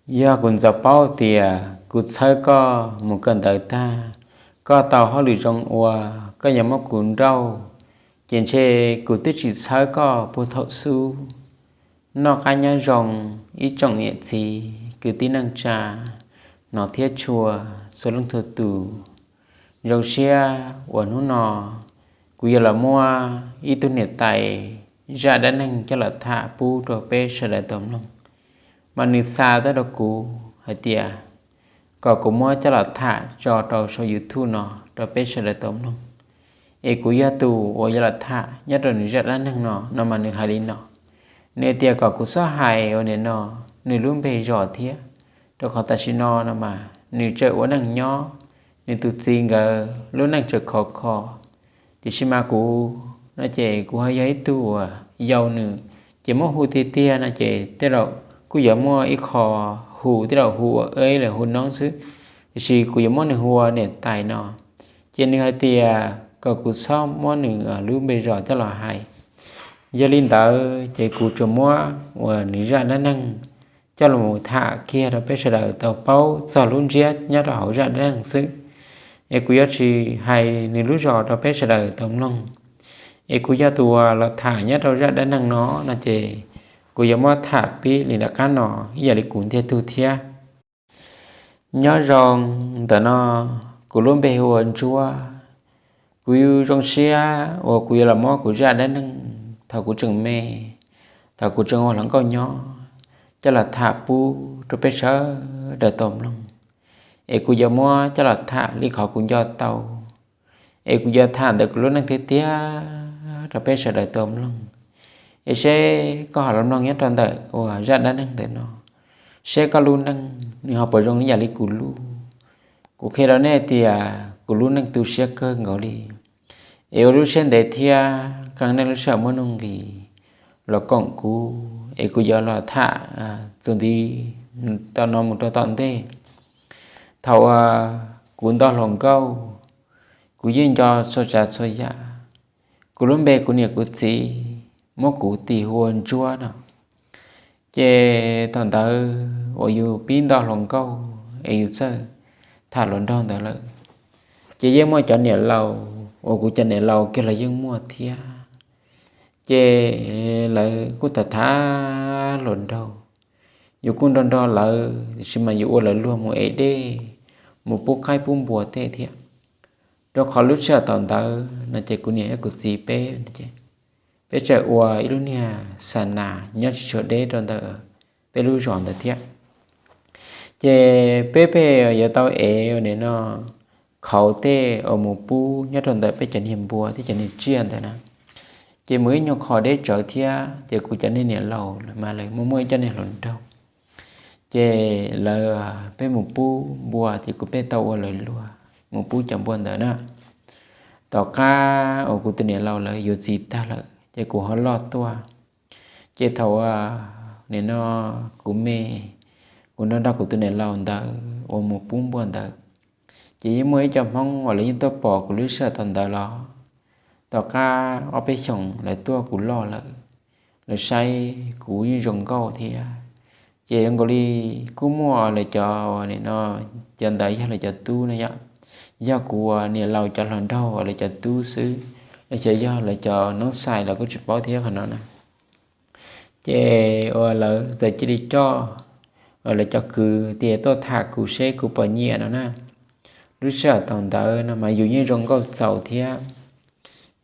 Yog kuv ntxov paub tias kuv txhawb koj mus kawm ntawv tag, koj tau hauj lwm zoo ua, koj yuav muab kuv nrauj, ces ntshe kuv twb tsis txhawb koj puag thaum xub. Noj qab nyob zoo ib tsoom niam txiv kwv tij neej tsa, no thiab tshua txhua leej txhua tus. Zoo siab uas hnub no kuv yuav los muab ib tug niam tais zaj dab neeg coj los tham pub rau peb sawv daws tau mloog. Mas nws xa tuaj rau kuv hais tias kom kuv muab coj los tham tso rau saum YouTube no rau peb sawv daws tau mloog. Es kuv yog tus uas yuav los tham nyob rau nws zaj dab neeg no, no mas nws hais li no. Nws tias kom kuv txhob hais ua nim no nws lub npe zos thiab, rau qhov tam sim no no mas nws tseem ua neej nyob, nws tus txiv nkawd lub neej tseem khov kho. Tiam sis mas kuv no ces kuv ho yog ib tug uas yau nws, ces muab hu tiag tiag no ces tej zaum kuj yuav muaj ib qho hu, tej zaum hu ua eb los hu noob xwb, tiam sis kuv yuav muab nws hu ua niam tais no. Ces nws hais tias kom kuv txhob muab nws lub npe zos coj los hais. Yog li ntawd ces kuv tsuas muab uas nws zaj dab neeg coj los tham kiag rau peb sawv daws tau paub txog lub ntsiab nyob rau hauv zaj dab neeg xwb. Es kuv yuav tsis hais nws lub zos rau peb sawv daws tau mloog. Es kuv yog tus uas los tham nyob rau zaj dab neeg no no ces kuv yuav muab tham pib li nram qab no ib yam li kuv ntiag tug thiab. Nyob zoo, ntawm no kuv lub npe hu ua Ntsuab. Kuv zoo siab uas kuv yuav los muab kuv zaj dab neeg thaum kuv tseem me, thaum kuv tseem ua hluas nkauj nyob, coj los tham pub rau peb sawv daws tau mloog. Es kuv yuav muab coj los tham li qhov kuv nco tau. Es kuv yuav tham ntawm kuv lub neej tiag tiag rau peb sawv daws tau mloog. Es seb koj ho los mloog nyob rau ntawm uas zaj dab neeg ntawm no, seb koj lub neej nws ho puas zoo ib yam li kuv lub. Kuv qhia rau nej tias kuv lub neej tu siab kawg nkaus li. Es ua lub siab ntev thiab qee nej lub sij hawm muaj nuj nqis los koom kuv, es kuv yuav los tham txuas ntxiv tom no mus rau tom ntej. Thaum uas kuv nto hluas nkauj, kuv yeej nco txhua tsav txhua yam. Kuv lub npe kuv niam kuv txiv muab kuv tis hu ua Ntsuab no. Ces thaum ntawd uas yus pib nto hluas nkauj es yus txawj tham hluas nraug ntawd lawm, ces yeej muaj cov niam laus uas kuv cov niam laus kiag los yeej muaj thiab. Ces lawv kuj tham tham hluas nraug, yus kuj nrog nrog lawv, tiam sis mas yus ua lawv luag mus ev dej, mus pub qaib pub npua tej thiab. Rau qhov lub sij hawm thaum ntawd no ces kuv niam thiab kuv txiv peb, peb tseem ua ib lub niag xa nas nyob tsis tshua deb rau ntawm peb lub zos ntawd thiab. Ces peb pheej yuav tau ev ua nim no qhauv tej uas mus pub nyob rau ntawm peb cov niag npua thiab cov niag tsiaj ntawd na. Ces mus ib nyuag qho deb tsawv thiab, ces kuv cov niag niam laus mas lawv muaj muaj ib co niag hluas nraug, ces lawv, peb mus pub npua ces kuv pheej tau ua lawv luag mus pub cov npua ntawd na. Tom qab uas kuv tus niam laus lawv yuav txiv tag lawm ces kuv ho loj tuaj. Ces thaum nim no kuv me, kuv nrog nrog kuv tus niam laus ntawd uas mus pub npua ntawd, ces yeej muaj ib co Hmoob uas lawv yeej tuaj pom kuv lub sij hawm thaum ntawd los. Tom qab ob peb xyoos lawv tuaj kuv loj lawm, lawv saib kuv yeej zoo nkauj thiab. Ces zoo nkaus li kuj muaj lawv cov, nim no cov ntawd yog lawv cov tub no yom. Yog kuv niam laus cov hluas nraug lawv cov tub xwb, los xyov yog lawv cov noob xais los kuj tsis paub thiab qhov no na. Ces uas lawv txawm cia li coj lawv cov kwv tias tuaj tham kuv seb kuv puas nyiam no na. Lub sij hawm thaum ntawd no mas yus yeej zoo nkauj txaus thiab,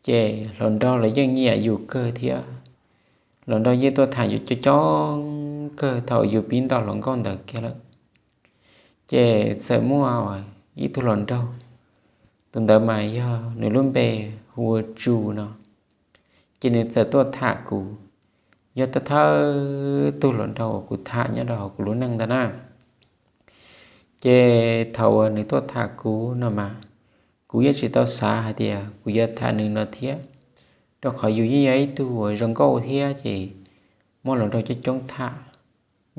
ces hluas nraug los yeej nyiam yus kawg thiab. Hluas nraug yeej tuaj tham yus coob coob kawg thaum yus pib nto hluas nkauj ntawd kiag lawm. Ces txawm muaj ib tug hluas nraug, tus ntawd mas yog nws lub npe hu ua Tsu no. Ces nws txawm tuaj tham kuv, yog thawj thawj tug hluas nraug uas kuv tham nyob rau hauv kuv lub neej ntawd na. Ces thaum uas nws tuaj tham kuv no mas, kuv yeej tsis tau xav hais tias kuv yuav tham nws no thiab, rau qhov yus yeej yog ib tug uas zoo nkauj thiab ces muaj hluas nraug coob coob tham.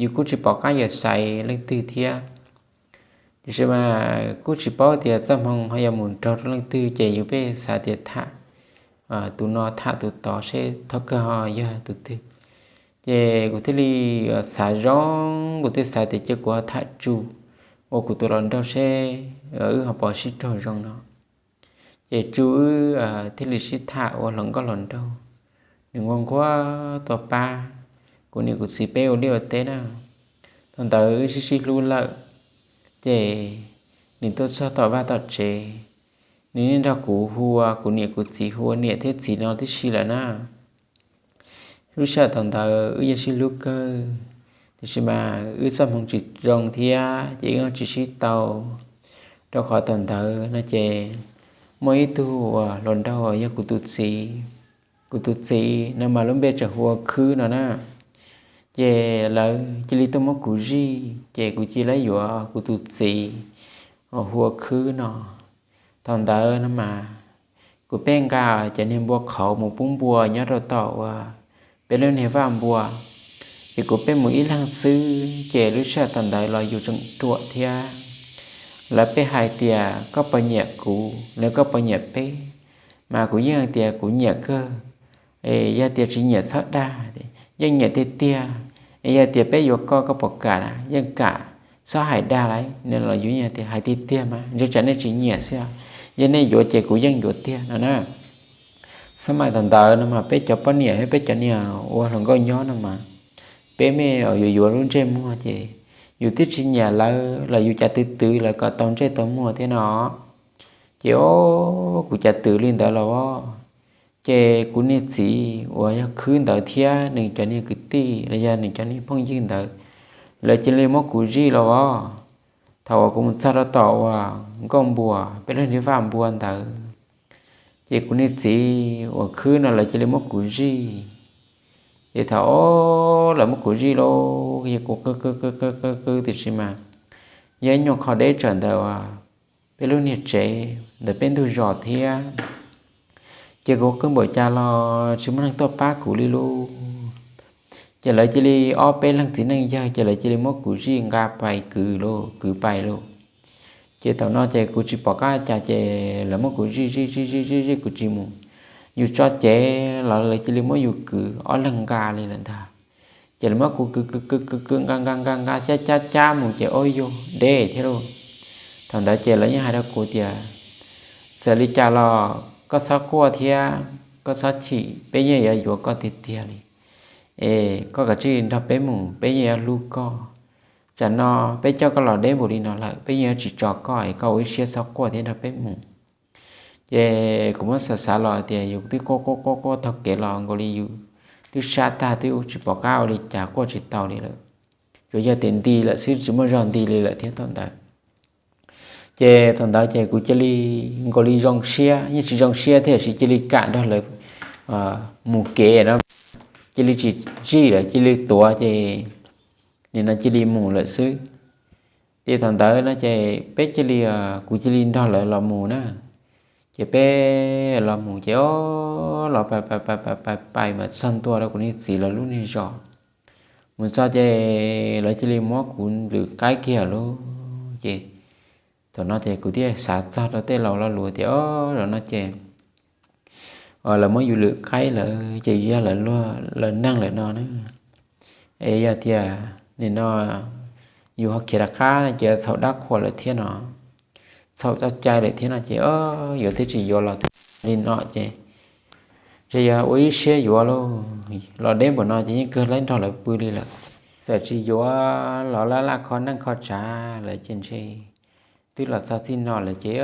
Yus kuj tsis pom qab yuav xaiv leej twg thiab, tiam sis mas kuj tsis paub tias txoj hmoo ho yuav mus raug rau leej twg ces yus pheej xav tias tham tus no tham tus tod seb thov kawg ho yog tus twg. Ces kuv thiaj li xav zoo, kuv thiaj xav tias cia kuv ho tham Tsu ua kuv tus hluas nraug seb wb ho puas sib raug zoo no. Ces Tsu wb thiaj li sib tham ua hluas nkauj hluas nraug, nws nquag nquag tuaj pab kuv niam kuv txiv peb ua liaj ua teb na. Thaum ntawd wb sib sib hlub lawm, ces nws tuaj txog tom vaj tom tsev, nws yeej nrog kuv hu ua kuv niam kuv txiv, hu ua niam thiab txiv no tib si lawm na. Lub sij hawm thaum ntawd wb yeej sib hlub kawg, tiam sis mas wb txoj hmoov tsis zoo thiab ces wb tsis sib tau. Rau qhov thaum ntawd no ces muaj ib tug uas hluas nraug uas yog kuv tus txiv, kuv tus txiv no mas lub npe tseem hu ua Khwb no na. Ces lawv cia li tuaj muab kuv zij ces kuv cia li yuav kuv tus txiv uas hu ua Khwb no. Thaum ntawd no mas kuv pheej nqa cov niag npua qhauv mus pub npua nyob rau tom uas peb lub niag vaj npua. Ces kuv pheej mus ib leeg xwb ces lub sij hawm thaum ntawd los yus tseem ruam thiab. Lawv pheej hais tias koj puas nyiam kuv los koj puas nyiam peb, mas kuv yeej hais tias kuv nyiam kawg. Es yog tias tsis nyiam txhob dag, yeej nyiam tiag tiag. Es yog tias peb yuav koj, koj puas kam? Yeej kam, txhob hais dag lauj. Nws los yus yeej tias hais tiag tiag mas, ntshe tsam nej tsis nyiam xwb, yog nej yuav ces kuv yeej yuav tiag no na. Xab mais thaum ntawd no mas peb cov poj niam thiab peb cov niag ua hluas nkauj nyob no mas, peb me yuav yuav lub ntsej muag ces yus twb tsis nyiam lawv los yus cas twv twv lawv kom tau ntsej tau muag thiab no. Ces o, kuv cas twv li ntawd los os. Ces kuv niag txiv uas yog Khwb ntawd thiab nws cov niag kwv tij los yog nws cov niag phooj ywg ntawd, lawv cia li muab kuv zij los os. Thaum uas kuv mus txog rau tom uas nkauj npua, peb lub niag vaj npua ntawd, ces kuv niag txiv uas Khwb no lawv cia li muab kuv zij. Ces thaum o, lawv muab kuv zij lauj, yog kuv qw qw qw qw qw qw tiam sis mas yog ib nyuag qho deb tsawv ntawd uas peb lub niag tsev ntawm peb ntug zos thiab. Ces kuv qw npaum cas los tsis muaj neeg tuaj pab kuv li lauj. Ces lawv cia li ob peb leeg txiv neej yawg ces lawv cia li muab kuv zij nqa pais kwv lauj, kwv pais lauj. Ces thaum no ces kuv tsis pom qab cas ces lawv muab kuv zij zij zij zij zij zij kuv tsis mus. Yus tso cev los lawv cia li muab yus kwv ob leeg nqa li lawm ntag. Ces lawv muab kuv kwv kwv kwv kwv kwv nqa nqa nqa nqa cab cab cab mus ces o yog deb thiab lauj. Thaum ntawd ces lawv yeej hais rau kuv tias, txawm li cas los koj txhob quaj thiab koj txhob chim, peb yeej yuav yuav koj tiag tiag li. Es koj kav tsij nrog peb mus, peb yeej yuav hlub koj. Tsam no peb coj koj los deb npaum li no lawm, peb yeej yuav tsis tso koj, es koj ua ib siab txhob quaj thiab nrog peb mus. Ces kuv muab xav xav los tias yus twb quaj quaj quaj quaj taug kev los nkaus li yus twb sab tag twb tsis pom qab ua li cas, quaj tsis tau li lawm. Tsuas yog tias nti lawm xwb, tsis muaj zog nti li lawm thiab thaum ntawd. Ces thaum ntawd ces kuv cia li nkaus li zoo siab, yeej tsis zoo siab thiab tiam sis cia li kam nrog lawv mus kev no, cia li tsis zij lawm, cia li tuav ces nim no cia li mus lawm xwb. Ces thaum ntawd no ces peb cia li, kuv cia li nrog lawv los mus na. Ces peb los mus ces o, los pais pais pais pais pais mas txog ntua rau kuv niag txiv lawv lub niag zos. Mus txog ces lawv cia li muab kuv lwm qaib kiag lauj. Ces thaum no ces kuv thiaj xav txog rau tej laus lo lus tias o, zaum no ces lawv muab yus lwm qaib lawm ces yus yog lawv luag lawv neeg lawm no na. Es yog tias nim no yus ho khiav rov qab no ces txhaum dab qhuas lawm thiab no, txhaum txoj cai lawm thiab no ces o, yuav thiaj tsis yuav los li no ces ntshe yog ua ib siab yuav lauj. Los deb npaum no ces yeej kawg laib nrog lawv pw li lawm. Txawm tsis yuav los laj laj kho neej kho tsav lawm ces ntshe twb los txog txij no lawm ces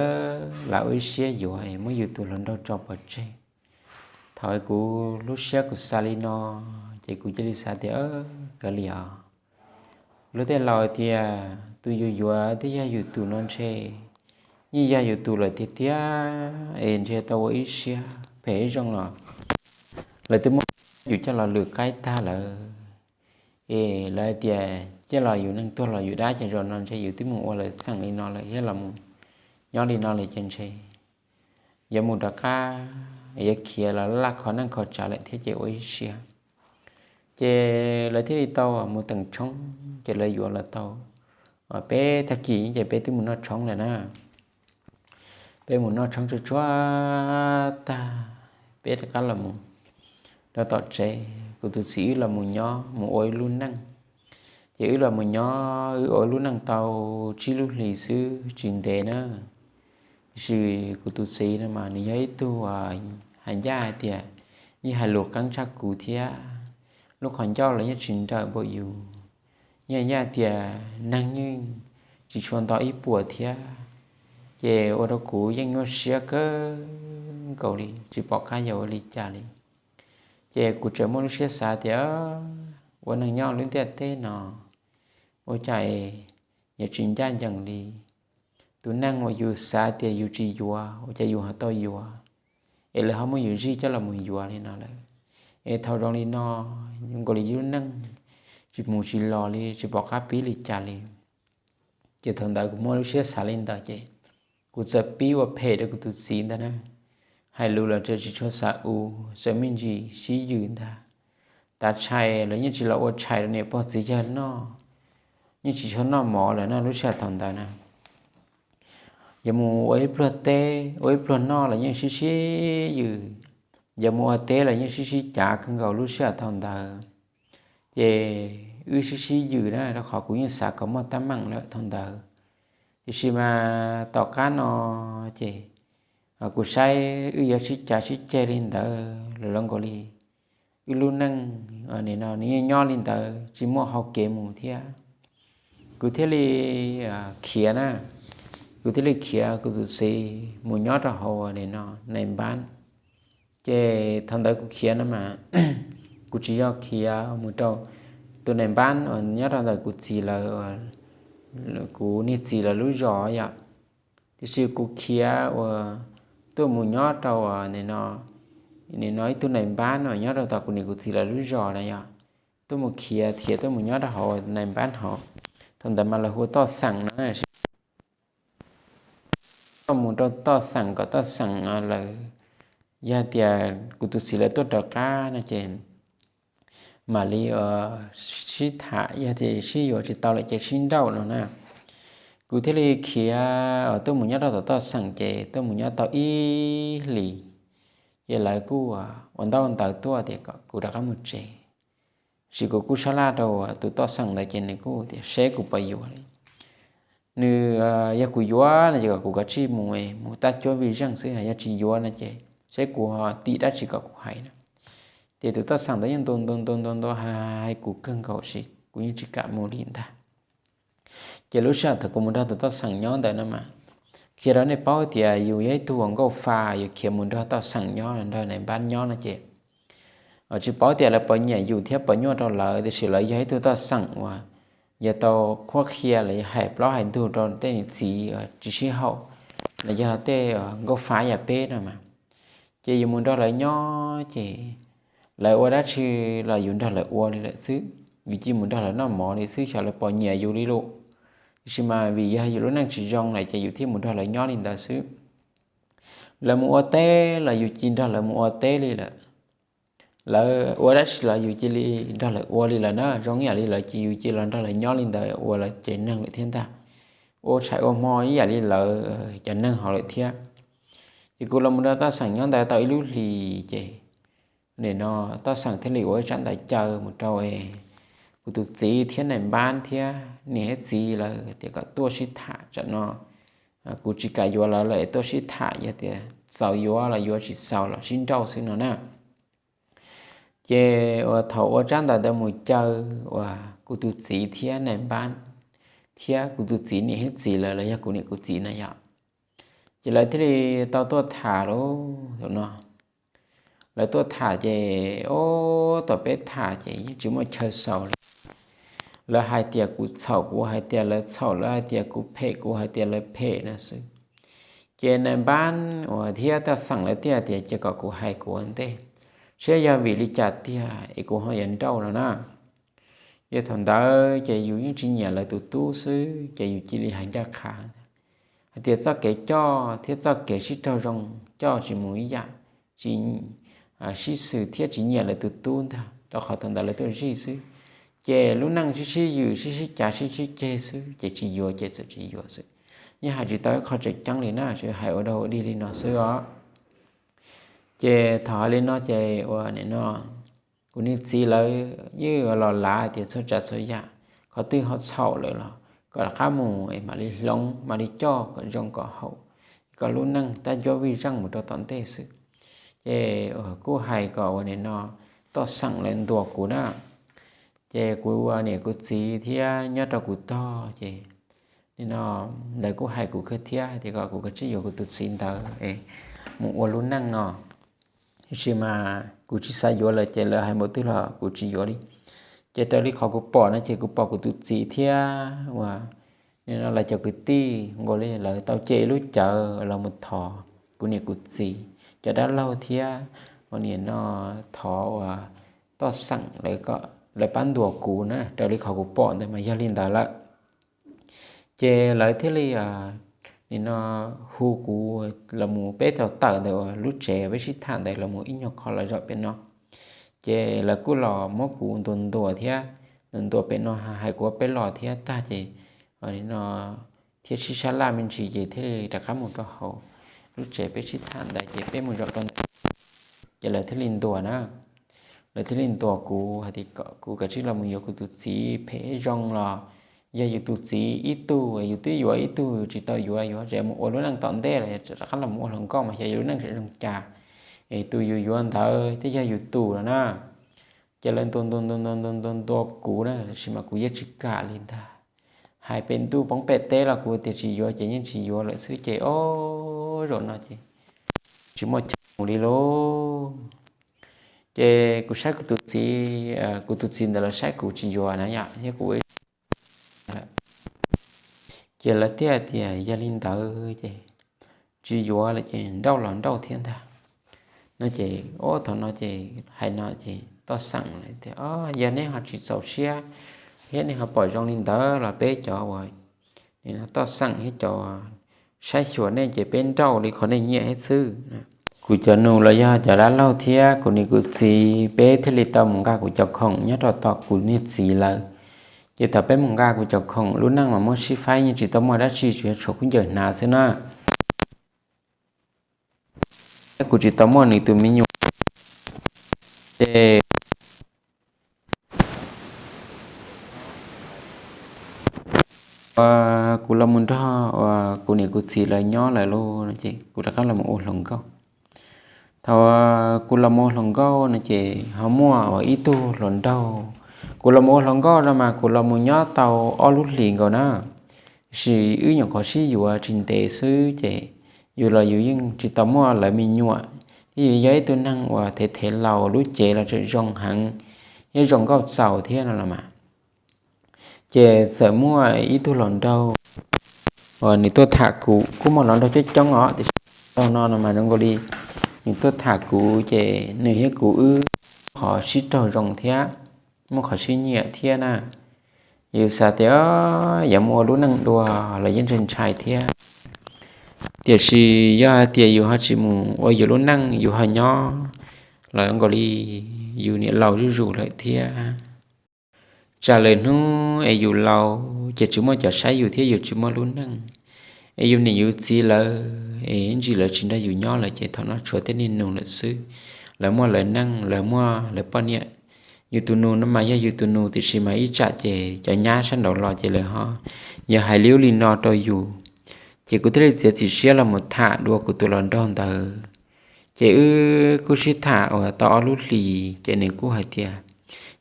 lam ua ib siab yuav muab yus tus hluas nraug tso pov tseg. Thaum kuv lub siab kuv xav li no ces kuv cia li xav tias kav liam os. Luag tej laus tias tus yus yuav twb yog yus tus no ntshe yeej yog yus tus lawm tiag tiag es ntshe tau ua ib siab phem ib zoo los lawv twb muab yus coj los lwm qaib tag lawm. Es lawv hais tias ciaj los yus neeg tuag los yus dab ces zaum no ntshe yus twb mus ua lawv xeem li no lawm thiab los mus nyob li no lawm ces ntshe yuav mus rov qab, yuav khiav los laj kho neej kho tsav lawm thiab ces ua ib siab. Ces lawv thiaj li tau mus teem tshoob ces lawv yuav los tau peb tag kis ces peb twb mus noj tshoob lawm na. Peb mus noj tshoob tsuag tsuag tag, peb rov qab los mus rau tom tsev, kuv tus txiv wb los mus nyob mus ua ib lub neej. Ces wb los mus nyob wb ua ib lub neej tau tsib lub hlis xwb tsis ntev na. Tiam sis kuv tus txiv no mas nws yog ib tug hais ncaj hais tias yeej hais lus qeeb tshaj kuv thiab, lub qhov ncauj los yeej tsis nrawm npaum yus, yeej ncaj tias neeg yeej tsis tshua nto ib puas thiab. Ces ua rau kuv yeej nyuaj siab kawg nkaus li tsis pom qab yuav ua li cas li. Ces kuv tseem muaj lub siab xav tias ua neeg nyob lub ntiaj teb no ua cas yuav tsis ncaj ncees li. Tus neeg uas yus xav tias yus tsis yuav ua cas yus ho tau yuav, es lawv ho muab yus zij coj los mus yuav li no lawm. Es thaum zoo li no nkaus li yus lub neej tsis mus tsis los li tsis pom qab pib li cas li. Ces thaum ntawd kuv muaj lub siab xav li ntawd ces kuv txawm pib ua phem rau kuv tus txiv ntag na. Hais lus los tseem tsis tshua xav ua, txawm me ntsis sib yws ntag. Tav tshais los yeej tsis los ua tshais rau niam pog txiv yawg noj, yeej tsis tshua noj mov lawm no lub sij hawm thaum ntawd na. Yog mus ua ib pluag teb ua ib pluag noj los yeej sib sib yws, yog mus ua teb los yeej sib sib cav kawg nkaus lub sij hawm thaum ntawd. Ces wb sib sib yws na rau qhov kuv yeej xav kom muaj teeb meem lawm thaum ntawd. Tiam sis mas tom qab no ces kuv saib wb yuav sib cav sib ceg li ntawd los zoo nkaus li wb lub neej no nws yeej nyob li ntawd tsis muaj hau kev mus thiab. Kuv thiaj li khiav na, kuv thiaj li khiav kuv tus txiv mus nyob rau hauv no nais npab. Ces thaum ntawd kuv khiav no mas kuv tsis yog khiav mus rau tus nais npab uas nyob rau ntawm kuv txiv lawv, kuv niag txiv lawv lub zos yom. Tiam sis kuv khiav uas tuaj mus nyob rau no ib tug nais npab no nyob rau tom kuv niam kuv txiv lawv lub zos na yom. Tuaj mus khiav khiav tuaj mus nyob rau hauv nais npab hauv, thaum ntawd mas lawv hu toj xeem no. Tuaj mus rau toj xeem kom toj xeem lawv, yog tias kuv tus txiv lawv tuaj rov qab no ces mam li sib tham, yog tias sib yuav tsis tau lawm ces sib nrauj no na. Kuv thiaj li khiav tuaj mus nyob rau tom toj xeem ces tuaj mus nyob tau ib hlis, ces lawv kuj ua ntaub ntawv tuaj tias kom kuv rov qab mus tsev. Tiam sis kuv kuj sab laj rau tus toj xeem ntawd ces nws kuj tias seb kuv puas yuav li. Nws, yog kuv yuav no ces kom kuv kav tsij mus, mus tab cuab vij zeej xwb, yog tsis yuav no ces seb kuv ho tim dab tsi kom kuv hais na. Ces tus toj xeem ntawd yeej ntuas ntuas ntuas ntuas ntuas hais kuv kawg nkaus tiam sis kuv yeej tsis kam mus li ntag. Ces lub sij hawm thaum kuv mus nrog tus toj xeem nyob ntawd no mas, qhia rau nej paub tias yus yog ib tug uas nkauj fa, yus khiav mus nrog toj xeem nyob, nrog nais npab nyob no ces tsis paub tias lawv puas nyiam yus thiab puas nyuaj rau lawv, tiam sis lawv yog ib tug toj xeem uas yog tau qhuab qhia los yog hais plaub hais ntug rau tej niam txiv tsis sib haum los yog tej nkauj fa yam peb no mas. Ces yus mus nrog lawv nyob ces lawv ua dab tsi los yus nrog lawv ua li lawm xwb, yus cia mus nrog lawv noj mov li xwb, xyov lawv puas nyiam yus li lawm. Tiam sis mas vim yog yus lub neej tsis zoo lawm ces yus thiaj mus nrog lawv nyob li ntawd xwb. Lawv mus ua teb los yus cia nrog lawv mus ua teb li lawm. Lawv ua dab tsi los yus cia li nrog lawv ua li lawm na, zoo ib yam li lawv ces yus cia los nrog lawv nyob li ntawd ua lawv tsev neeg lawm thiab ntag. Ua tshais ua hmo ib yam li lawv cov neeg hauv lawm thiab. Ces kuv los mus nrog toj xeem nyob ntawd tau ib lub hlis ces nim no toj xeem thiaj li ua ib tsab ntawv caw mus rau kuv tus txiv thiab nais npab thiab niam thiab txiv lawv tias kom tuaj sib tham tsam no kuv tsis kam yuav lawv lawm, tuaj sib tham yog tias txaus yuav los yuav, tsis txaus los sib nrauj xwb no na. Ces uas thaum ua tsab ntawv ntawd mus caw uas kuv tus txiv thiab nais npab thiab kuv tus txiv niam thiab txiv lawv los yog kuv niam kuv txiv na yom, ces lawv thiaj li tau tuaj tham lawm no. Lawv tuaj tham ces, o, tom peb tham ces yeej tsis muaj chaw xaus li. Lawv hais tias kuv txhaum, kuv hais tias lawv txhaum, lawv hais tias kuv phem, kuv hais tias lawv phem no xwb. Ces nais npab uas thiab toj xeem lawv thiaj tias cia kom kuv hais kuv ua ntej, saib yog vim li cas tiag es kuv ho yuav nrauj no na. Yog thaum ntawd ces yus yeej tsis nyiam lawv tus tub xwb ces yus cia li hais ncaj qha hais tias txoj kev coj thiab txoj kev sib raug zoo coj tsis mus ib yam, tsis sib xws thiab tsis nyiam lawv tus tub ntag, rau qhov thaum ntawd lawv tuaj zij xwb. Ces lub neej sib sib yws sib sib cav sib sib ceg xwb ces tsis yuav ces txawm tsis yuav xwb. Yeej hais tsis tau ib qho tseem ceeb li na, tsuas hais ua dog ua dig li no xwb os. Ces thaum hais li no ces ua nim no kuv niag txiv lawv yeej los lav tias txhua tsav txhua yam, qhov twg ho txhaum lawm los kom rov qab mus es mam li hloov mam li coj kom zoo kom haum, kom lub neej tab cuab vij zeej mus rau tom ntej xwb. Ces kuj hais kom ua nim no toj xeem lawv ntuas kuv na. Ces kuv ua niam kuv txiv thiab nyob rau kuv tog ces nim no lawv kuj hais kuv kawg thiab tias kom kuv kav tsij yuav kuv tus txiv ntawd es mus ua lub neej no. Tiam sis mas kuv tsis xav yuav lawm ces lawv hais npaum twg los kuv tsis yuav li. Ces raws li qhov kuv pom no ces kuv pom kuv tus txiv thiab uas nim no lawv cov kwv tij nkaus li lawv tau ce ib lub cawv los mus thov kuv niam kuv txiv cov dab laug thiab uas nim no thov uas toj xeem lawv pab ntuas kuv na, raws li qhov kuv pom ntawd mas yog li ntawd lawm. Ces lawv thiaj li nim no hu kuv los mus peb tau tawm ntawm lub tsev peb sib tham ntawd los mus ib nyuag qho los zaum pem no. Ces lawv kuj los muab kuv ntuas ntuas thiab, ntuas ntuas pem no hais kuv peb los thiab tag ces nim no thiaj sib sab laj me ntsis ces thiaj li rov qab mus rau hauv lub tsev peb sib tham ntawd ces peb mus zaum rau ntawm ces lawv thiaj li ntuas na. Lawv thiaj li ntuas kuv hais tias kom kuv kav tsij los mus yuav kuv tus txiv phem zoo los yog yus tus txiv ib tug, yus twb yuav ib tug yus tsis tau yuav, yus tseem mus ua lub neej tom ntej los rov qab los mus ua hluas nkauj mas xyov yus lub neej tseem zoo cas. Es tus yus yuav ntawd twb yog yus tus los na. Ces lawv ntuas ntuas ntuas ntuas ntuas ntuas kuv na, tab sis mas kuv yeej tsis kam li ntag. Hais pem ntuj poob pem teb los kuv tias tsis yuav ces yeej tsis yuav lawm xwb ces o, zaum no ces tsis muaj chaw mus li lauj. Ces kuv saib kuv tus txiv, kuv tus txiv ntawd los saib kuv tsis yuav na yom, thiab kuv ces lawv thiaj tias yog li ntawd ces tsis yuav lawm ces nrauj los nrauj thiab ntag. No ces o thaum no ces hais no ces toj xeem tias yog nej ho tsis txaus siab thiab nej ho pom zoo li ntawd los peb cov uas toj xeem thiab cov saib xyuas nej ces peb nrauj li qhov nej nyiam thiab xwb. Kuv cov nus los yog cov dab laug thiab kuv niam kuv txiv peb thiaj li tau mus nqa kuv cov khoom nyob rau tom kuv niag txiv lawv. Ces thaum peb mus nqa kuv cov khoom lub neej mas muaj sib faib yeej tsis tau muaj dab tsi tsuas yog tshuav khaub ncaws hnav xwb na. Thiab kuv tsis tau muaj nws tus me nyuam ces kuv los mus nrog kuv niam kuv txiv lawv nyob lawm lauj no ces kuv rov qab los mus ua hluas nkauj. Thaum kuv los mus ua hluas nkauj no ces ho muaj ib tug hluas nraug. Kuv los mus ua hluas nkauj no mas kuv los mus nyob tau ob lub hlis nkaus na. Tiam sis wb nyuam qhuav sib yuav tsis ntev xwb ces yus los yus yeej tsis tau muaj lawv me nyuam, thiab yus yog ib tug neeg uas thev thev laus lub cev los tseem zoo heev, yeej zoo nkauj txaus thiab no los mas. Ces txawm muaj ib tug hluas nraug uas nws tuaj tham kuv, kuj muaj hluas nraug coob coob os, tiam sis hluas nraug no no mas zoo nkaus li nws tuaj tham kuv ces nws thiab kuv wb qhov sib raug zoo thiab muaj qhov sib nyiam thiab na. Yus xav tias yuav mus ua lub neej dua los yeej ntshai ntshai thiab, tiam sis yog hais tias yus ho tsis mus ua yus lub neej yus ho nyob los nkaus li yus niam laus zuj zus lawm thiab. Tsam lawm hnub es yus laus ces tsis muaj cov saib yus thiab yus tsis muaj lub neej, es yus niam yus txiv lawv es ntsis lawv tsis nrog yus nyob lawm ces thaum no tshuav tej niag nus lawm xwb. Lawv muaj lawv neej, lawv muaj lawv poj niam. Yus tus nus no mas yog yus tus nus tiam sis mas ib tsam ces cov nyab sab nraud los ces lawv ho yog hais li ub li no rau yus. Ces kuv thiaj li txiav txim siab los mus tham dua kuv tus hluas nraug ntawd. Ces wb kuj sib tham uas tau ob lub hlis ces nws kuj hais tias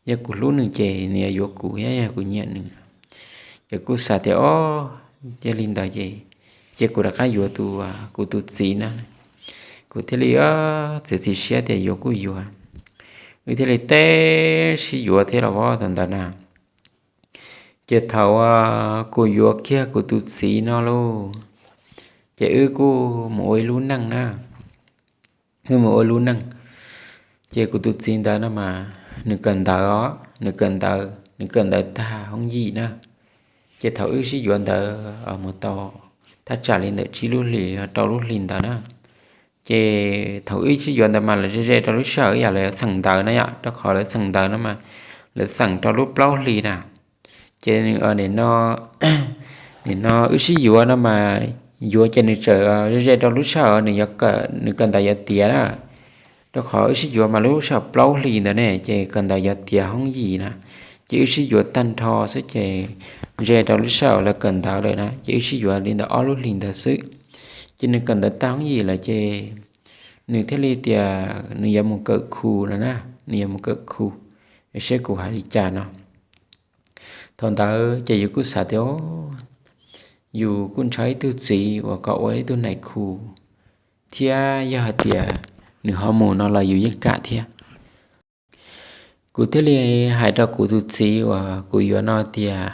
yog kuv hlub nws ces nws yuav yuav kuv thiab yog kuv nyiam nws. Ces kuj xav tias o, yog li ntawd ces cia kuv rov qab yuav tus, kuv tus txiv na. Kuv thiaj li txiav txim siab tias yuav kuj yuav. Wb thiaj li teb sib yuav thiab los vov tau ntawd na. Ces thaum kuv yuav kiag kuv tus txiv no lauj, ces wb kuj mus ua ib lub neej na. Wb mus ua lub neej, ces kuv tus txiv ntawd no mas nws kawm ntawv os, nws kawm ntawv, nws kawm ntawv tag hoob yim na. Ces thaum wb sib yuav ntawd mus tau thaj tsam li ntawm tsib lub hlis rau lub hlis ntawd na, ces thaum wb sib yuav ntawd mas lawv ze ze rau lub sij hawm ib yam lawv xeem ntawv na yom, rau qhov lawv xeem ntawv no mas lawv xeem rau lub plaub hlis na. Ces nim no wb sib yuav no mas yuav ces nws txawm ze ze rau lub sij hawm nws yuav kawm, nws kawm ntawv yuav tiav na. Rau qhov wb sib yuav mas lub sij hawm plaub hlis ntawd ne ces kawm ntawv yuav tiav hoob yim na, ces wb sib yuav tag nrho xwb ces ze rau lub sij hawm lawv kawm ntawv lawm na ces wb sib yuav li ntawm ob lub hlis ntawd xwb. Ces nws kawm ntawv tag hoob yim lawm ces nws thiaj li tias nws yuav mus kawm khu no na, nws yuav mus kawm khu, seb kuv hais li cas no. Thaum ntawd ces yus kuj xav tias, yus kuj ntshaw ib tug txiv uas kom ua ib tug nais khu, thiab yog hais tias nws ho mus no los yus yeej kam thiab. Kuv thiaj li hais rau kuv tus txiv uas kuv yuav no tias,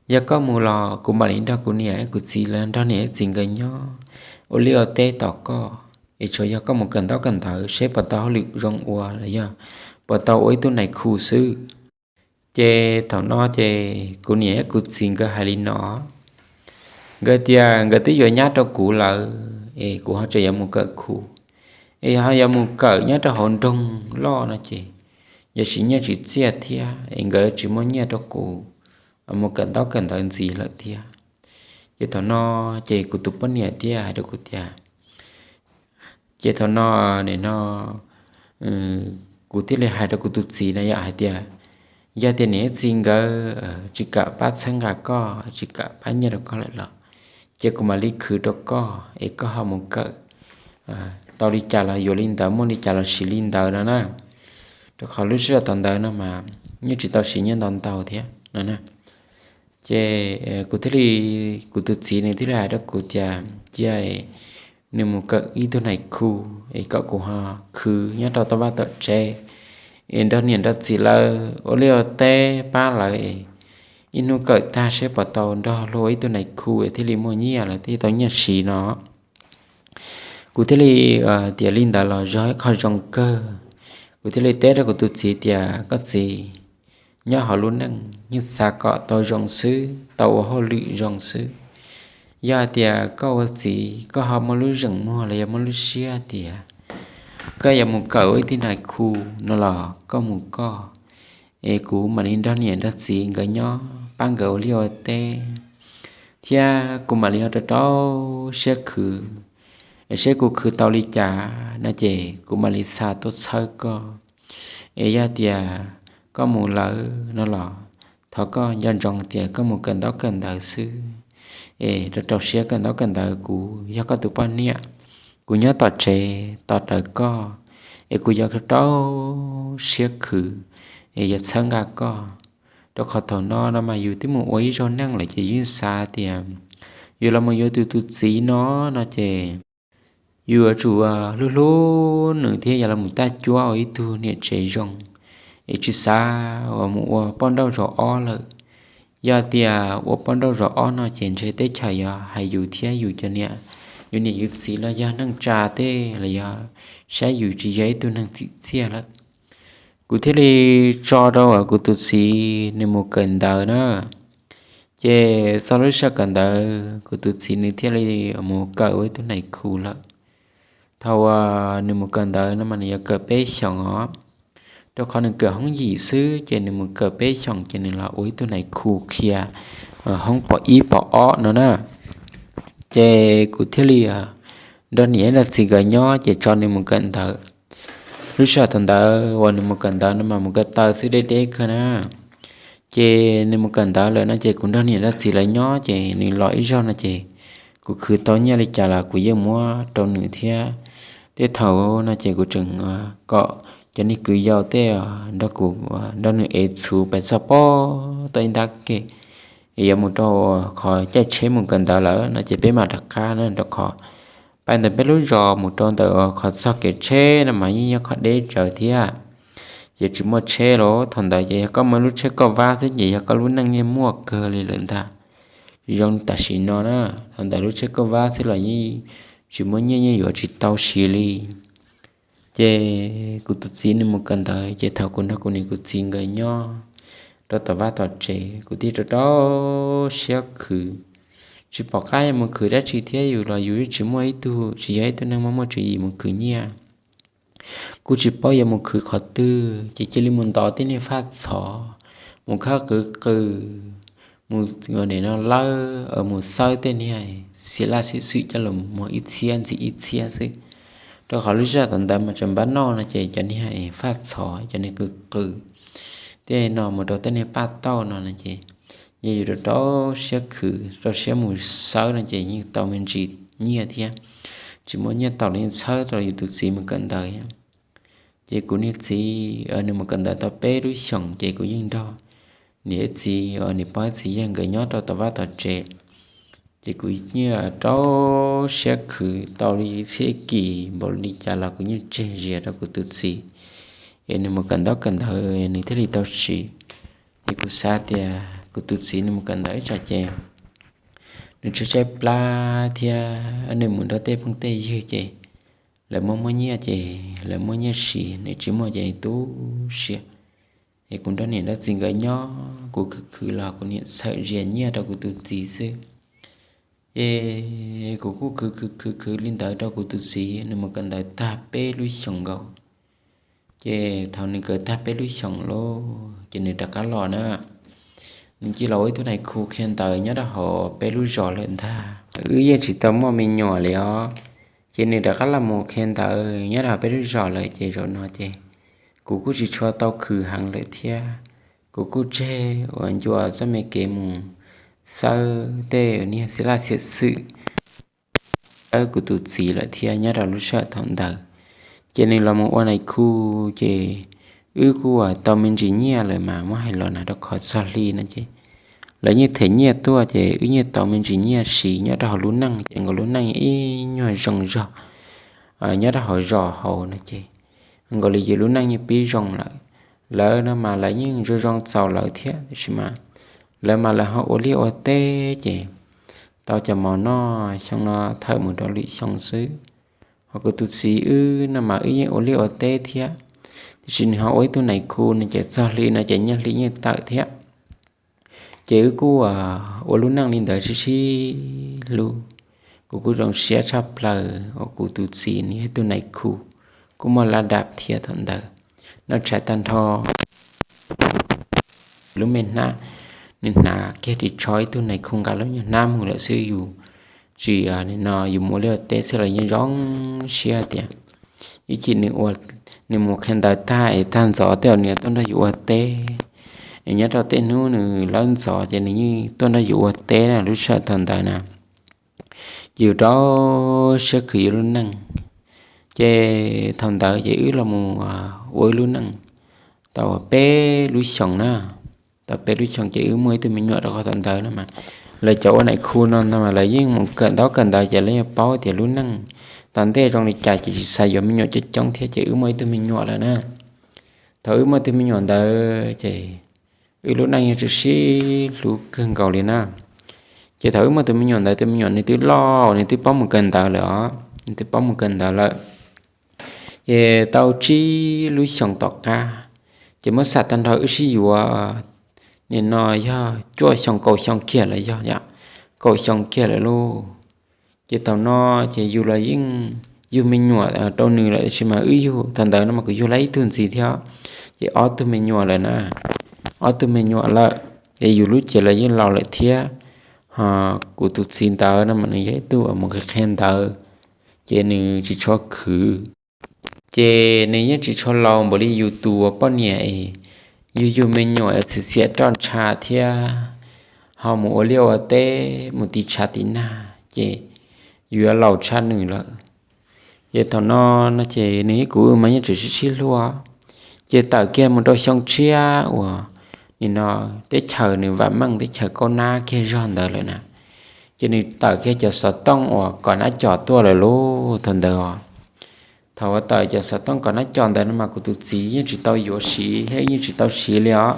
yog koj mus los kuv mam li nrog kuv niam kuv txiv lawv nrog niam txiv nkawd nyob ua liaj ua teb tos koj, es tsuas yog koj mus kawm ntaub kawm ntawv seb puas tau hauj lwm zoo ua los yog puas tau ua ib tug nais khu xwb. Ces thaum no ces kuv niam kuv txiv nkawd hais li no, nkawd tias nkawd twb yuav nyab rau kuv lawm es kuv ho tseem yuav mus kawm khu, es ho yuav mus kawm nyob rau hauv nroog loj no ces yog siv nyiaj tsis txiaj thiab es nkawd tsis muaj nyiaj rau kuv mus kawm ntaub kawm ntawv ntxiv lawm thiab. Ces thaum no ces kuv tus poj niam thiaj hais rau kuv tias, ces thaum no, nim no kuv thiaj li hais rau kuv tus txiv na yom hais tias, yog tias niam txiv nkawd tsis kam pab txhawb nqa koj, tsis kam pab nyiaj rau koj lawm los, ces kuv mam li khwv rau koj es koj ho mus kawm, tau li cas los yuav li ntawd, muaj li cas los siv li ntawd no na. Rau qhov lub sij hawm thaum ntawd no mas yeej tsis tau siv nyiaj ntau ntau thiab no na. Ces kuv thiaj li, kuv tus txiv nws thiaj li hais rau kuv tias cia nws mus kawm ib tug nais khu es kom kuv ho khwv nyob rau tom vaj tom tsev es nrog niam nrog txiv lawv ua liaj ua teb pab lawv, ib hnub kawm tag seb puas tau nrog luag ua ib tug nais khu es thiaj li muaj nyiaj, lawv thiaj tau nyiaj siv no. Kuv thiaj li tias li ntawd los yog ib qho zoo kawg. Kuv thiaj li teb rau kuv tus txiv tias, koj txiv, nyob hauv lub neej yeej xav kom tau zoo xwb, tau ua hauj lwm zoo xwb. Yog hais tias koj ua txiv koj ho muaj lub zeem muag los yog muaj lub siab tias koj yuav mus kawm ua ib tug nais khu no los koj mus koj, es kuv mam li nrog niam nrog txiv nkawd nyob pab nkawd ua liaj ua teb, thiab kuv mam li ho rau rau siab khwv, seb kuv khwv tau li cas no ces kuv mam li xa tuaj txhawb koj. Es yog tias koj mus lawm no los thov koj nco ntsoov tias koj mus kawm ntaub kawm ntawv xwb, es rau rau siab kawm ntaub kawm ntawv, kuv yog koj tus poj niam, kuv nyob tom tsev tos rawv koj, es kuv yuav rau rau siab khwv, es yuav txhawb nqa koj. Rau qhov thaum no no mas yus twb mus ua ib zaug neej lawm ces yus yeej xav tias yus los mus yuav tus tus txiv no, no ces yus yuav tsum hlub hlub nws thiab yog los mus tab cuab ua ib tug niam tsev zoo, es tsis xav uas mus ua poj nrauj zaum ob lawm. Yog tias ua poj nrauj zaum ob no ces ntshe teb chaws yuav hais yus thiab yus cov niam, yus niam yus txiv los yog neej tsa tej los yog saib yus tsis yog ib tug neeg txim txiaj lawm. Kuv thiaj li tso rau uas kuv tus txiv nws mus kawm ntawv na. Ces txog lub sij hawm kawm ntawv kuv tus txiv nws thiaj li mus kawm ua ib tug nais khu lawm. Thaum uas nws mus kawm ntawv no mas nws yuav kawm peb xyoos os, rau qhov nws kawm hoob yim xwb ces nws mus kawm peb xyoos ces nws los ua ib tug nais khu qhia hoob pom ib pom ob no na. Ces kuv thiaj li nrog niam nrog txiv nkawd nyob ces tso nws mus kawm ntawv. Lub sij hawm thaum ntawd uas nws mus kawm ntawv no mas mus ko taw xwb deb deb kawg na. Ces nws mus kawm ntawv lawm no ces kuv nrog niam nrog txiv lawv nyob ces nws los ib zaug no ces kuv khwv tau nyiaj li cas los kuv yeej muab rau nws thiab. Tej thaum no ces kuv tseem kom cov niag kwv yau tej nrog kuv, nrog nws ev txhuv pes txog pob tau ib ntab ke, es yuav mus rau qhov caij tsheb mus kawm ntawv lawm no ces peb mam rov qab na, rau qhov pais ntawm peb lub zos mus rau ntawm qhov txog kev tsheb no mas yeej yog qhov deb tsawv thiab. Ces tsis muaj tsheb los thaum ntawd ces yog koj muaj lub tsheb kauj vab xwb ces yog koj lub neej yeej muaj kawg li lawm ntag. Tsis zoo tam sim no na, thaum ntawd lub tsheb kauj vab xwb los yeej tsis muaj nyiaj, yeej yuav tsis tau siv li. Ces kuv tus txiv nws mus kawm ntawv ces thaum kuv nrog kuv niam kuv txiv nkawd nyob rau tom vaj tom tsev kuv thiaj rau rau siab khwv, tsis pom qab yuav mus khwv dab tsi thiab, yus los yus tsis muaj ib tug, tsis yog ib tug neeg muaj muaj tswv yim mus khwv nyiaj. Kuj tsis paub yuav mus khwv qhov twg ces cia li mus ntov tej niag faj txhov, mus khawb qw qw, mus ua nim no lawb, mus xawb tej niag xiv laj xim xwm coj los muag ib txhiab ntxiv ib txhiab xwb. Rau qhov lub sij hawm thaum ntawd mas tseem npab noj no ces cov niag faj txhov, cov niag qws qws tej no mus rau tej niag paj tauj no no ces yog yus rau rau siab khwv rau siab mus xawb no ces yeej tau me ntsis nyiaj thiab. Tsis muaj nyiaj tau los yeej txhawb rau yus tus txiv mus kawm ntawv. Ces kuv niag txiv nws mus kawm ntawv tau peb lub xyoos ces kuv yeej nrog niam txiv, niam pog txiv yawg nkawd nyob rau tom vaj tom tsev. Ces kuv yeej rau siab khwv tau li txhiab kis npaum li cas los kuv yeej tseg zias rau kuv tus txiv, es nws mus kawm ntaub kawm ntawv nws thiaj li tau siv. Ces kuv xav tias kuv tus txiv nws mus kawm ntawv ib tsam ces nws tshaib tshaib plab thiab nws mus nrog tej phooj tej ywg ces lawv muaj muaj nyiaj ces lawv muaj nyiaj siv, nws tsis muaj ces tu siab. Es kuv nrog niam nrog txiv nkawd nyob, kuv khwv khwv los kuv niam txhawm zias nyiaj rau kuv tus txiv xwb. Ces kuv kuj khwv khwv khwv khwv li ntawd rau kuv tus txiv, nws mus kawm ntawv tag peb lub xyoos nkaus. Ces thaum nws kawm tag peb lub xyoos lawm ces nws rov qab los na. Nws cia los ua ib tug nais khu qhia ntawv nyob rau hauv peb lub zos lawm ntag. Wb yeej tsis tau muaj me nyuam li os. Ces nws rov qab los mus qhia ntawv nyob rau hauv peb lub zos lawm ces zaum no ces kuv kuj tsis tshua tau khwv heev lawm thiab. Kuv kuj tseg uas ncua txoj me kev mus xawb tej niag txiv laj txiv xwm, xawb kuv tus txiv lawm thiab nyob rau lub sij hawm thaum ntawd. Ces nws los mus ua nais khu, ces wb kuj tau me ntsis nyiaj lawm mas muab hais los na, rau qhov txog hli no ces lawv yeej them nyiaj tuaj ces wb yeej tau me ntsis nyiaj siv nyob rau hauv lub neej ces nkaus lub neej ib nyuag zoo zog nyob rau hauv zos hauv no ces nkaus li yus lub neej yeej pib zoo lawm. Lawv no mas lawv yeej zoo zoo txaus lawv thiab, tiam sis mas lawv mas lawv ho ua liaj ua teb ces tau cov mov noj xyoo no thawm mus rau lwm xyoo xwb. Ho kuv tus txiv wb no mas wb yeej ua liaj ua teb thiab, tiam sis nws ho ua ib tug nais khu no ces txog hli no ces nyiaj hli yeej tawm thiab. Ces wb kuj ua lub neej li ntawd sib sib hlub. Kuv kuj zoo siab tshaj plaws uas kuv tus txiv nws yog ib tug nais khu kuj muaj laj dab thiab thaum ntawd. Noj tshais tag nrho lub me hnab, nws hnav kiag ris tsho ib tug nais khu nqa lub nyuag hnab mus lawm xwb, yus tsis, nim no yus mus ua liaj ua teb xwb los yeej zoo siab tias ib chim nws ua, nws mus qhia ntawv tag es tag ntxov tej zaum nws tuaj nrog yus ua teb. Es nyob rau tej hnub nws lawb ntxov ces nws yeej tuaj nrog yus ua teb na, lub sij hawm thaum ntawd na. Ces yus rau siab khwv yus lub neej. Ces thaum ntawd ces wb los mus ua wb lub neej tau peb lub xyoos na. Tau peb lub xyoos ces wb muaj ib tug me nyuam, rau qhov thaum ntawd no mas lawv cov ua nais khu no no mas lawv yeej mus kawm ntaub kawm ntawv ces lawv yeej paub tias lub neej tom ntej zoo li cas ces tsis xav yuav me nyuam coob coob thiab ces wb muaj ib tug me nyuam lawm na. Thaum wb muaj ib tug me nyuam ntawd ces wb lub neej yeej tshwm sim hlub kawg nkaus li na. Ces thaum wb muaj tus me nyuam ntawd, tus me nyuam nws twb loj, nws twb paub mus kawm ntawv lawm os, nws twb paub mus kawm ntawv lawm. Ces tau tsib lub xyoos tom qab, ces muab xam tag nrho wb sib yuav nim no yog cuaj xyoo kaum xyoo kiag lawm, yog kaum xyoo kiag lawm lauj. Ces thaum no ces yus los yeej yug me nyuam rau nws lawm, tiam sis mas wb yug thaum ntawd no mas kuv yug lawm ib tug ntxiv thiab, ces ob tug me nyuam lawm na. Ob tug me nyuam lawm, ces yus lub cev los yeej laus lawm thiab. Ho kuv tus txiv ntawd no mas nws yog ib tug uas mus qhia ntawv, ces nws tsis tshua khwv. Ces nws yeej tsis tshua laus npaum li yus tus uas poj niam es yug yug me nyuam es txiav txiav roj ntsha thiab ho mus ua liaj ua teb mus tiv tshav tiv nag, ces yus yuav laus tshaj nws lawm. Ces thaum no no ces nws thiab kuv mas yeej tseem sib sib hlub. Ces tawm kiag mus rau xyoo tshiab uas nim no teb chaws nws vam meej, teb chaws kaub nab kiag zog ntawd lawm na, ces nws tawm kiag cov xov tooj uas kom nab cos tuaj lawm lauj. Thaum ntawd os, thaum uas tawm cov xov tooj kom nab cos ntawd no mas kuv tus txiv yeej tsis tau yuav siv thiab yeej tsis tau siv li os.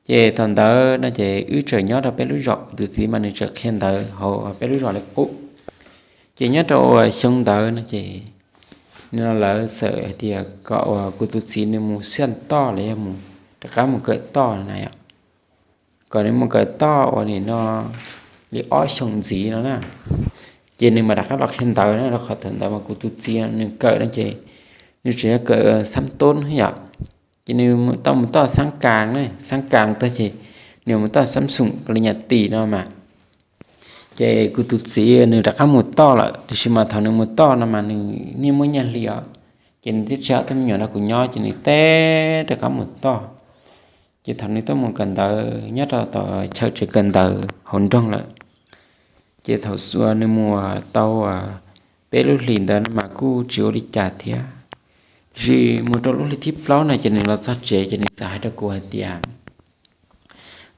Ces thaum ntawd no ces wb tseem nyob rau peb lub zos, kuv tus txiv mas nws tseem qhia ntawv hauv peb lub zos li qub. Ces nyob rau uas xyoo ntawd no ces nim no lawv txawm hais tias kom uas kuv tus txiv nws mus xiaj toj los yog mus rov qab mus kawm toj na yom, kom nws mus kawm toj uas nim no li ob xyoo ntxiv no na, ces nws mam rov qab los qhia ntawv na, rau qhov thaum ntawd mas kuv tus txiv nws kawm no ces nws tseem yog kawm xab toob yom. Ces nws tau mus toj xab kas na, xab kas tag ces nws mus toj xab xoom li nyam tim no mas. Ces kuv tus txiv nws rov qab mus toj lawm, tiam sis mas thaum nws mus toj no mas nws niaj muaj nyiaj hli os, ces nws thiaj tsis xa tej me nyuam nrog kuv nyob, ces nws teb rov qab mus toj. Ces thaum nws tuaj mus kawm ntawv nyob rau tom chaw tsev kawm ntawv hauv nroog lawm, ces thaum nws mus tau peb lub hlis ntawd no mas kuj tsis ua li cas thiab. Tiam sis mus rau lub hli thib plaub no ces nws los txog tsev ces nws txawm hais rau kuv hais tias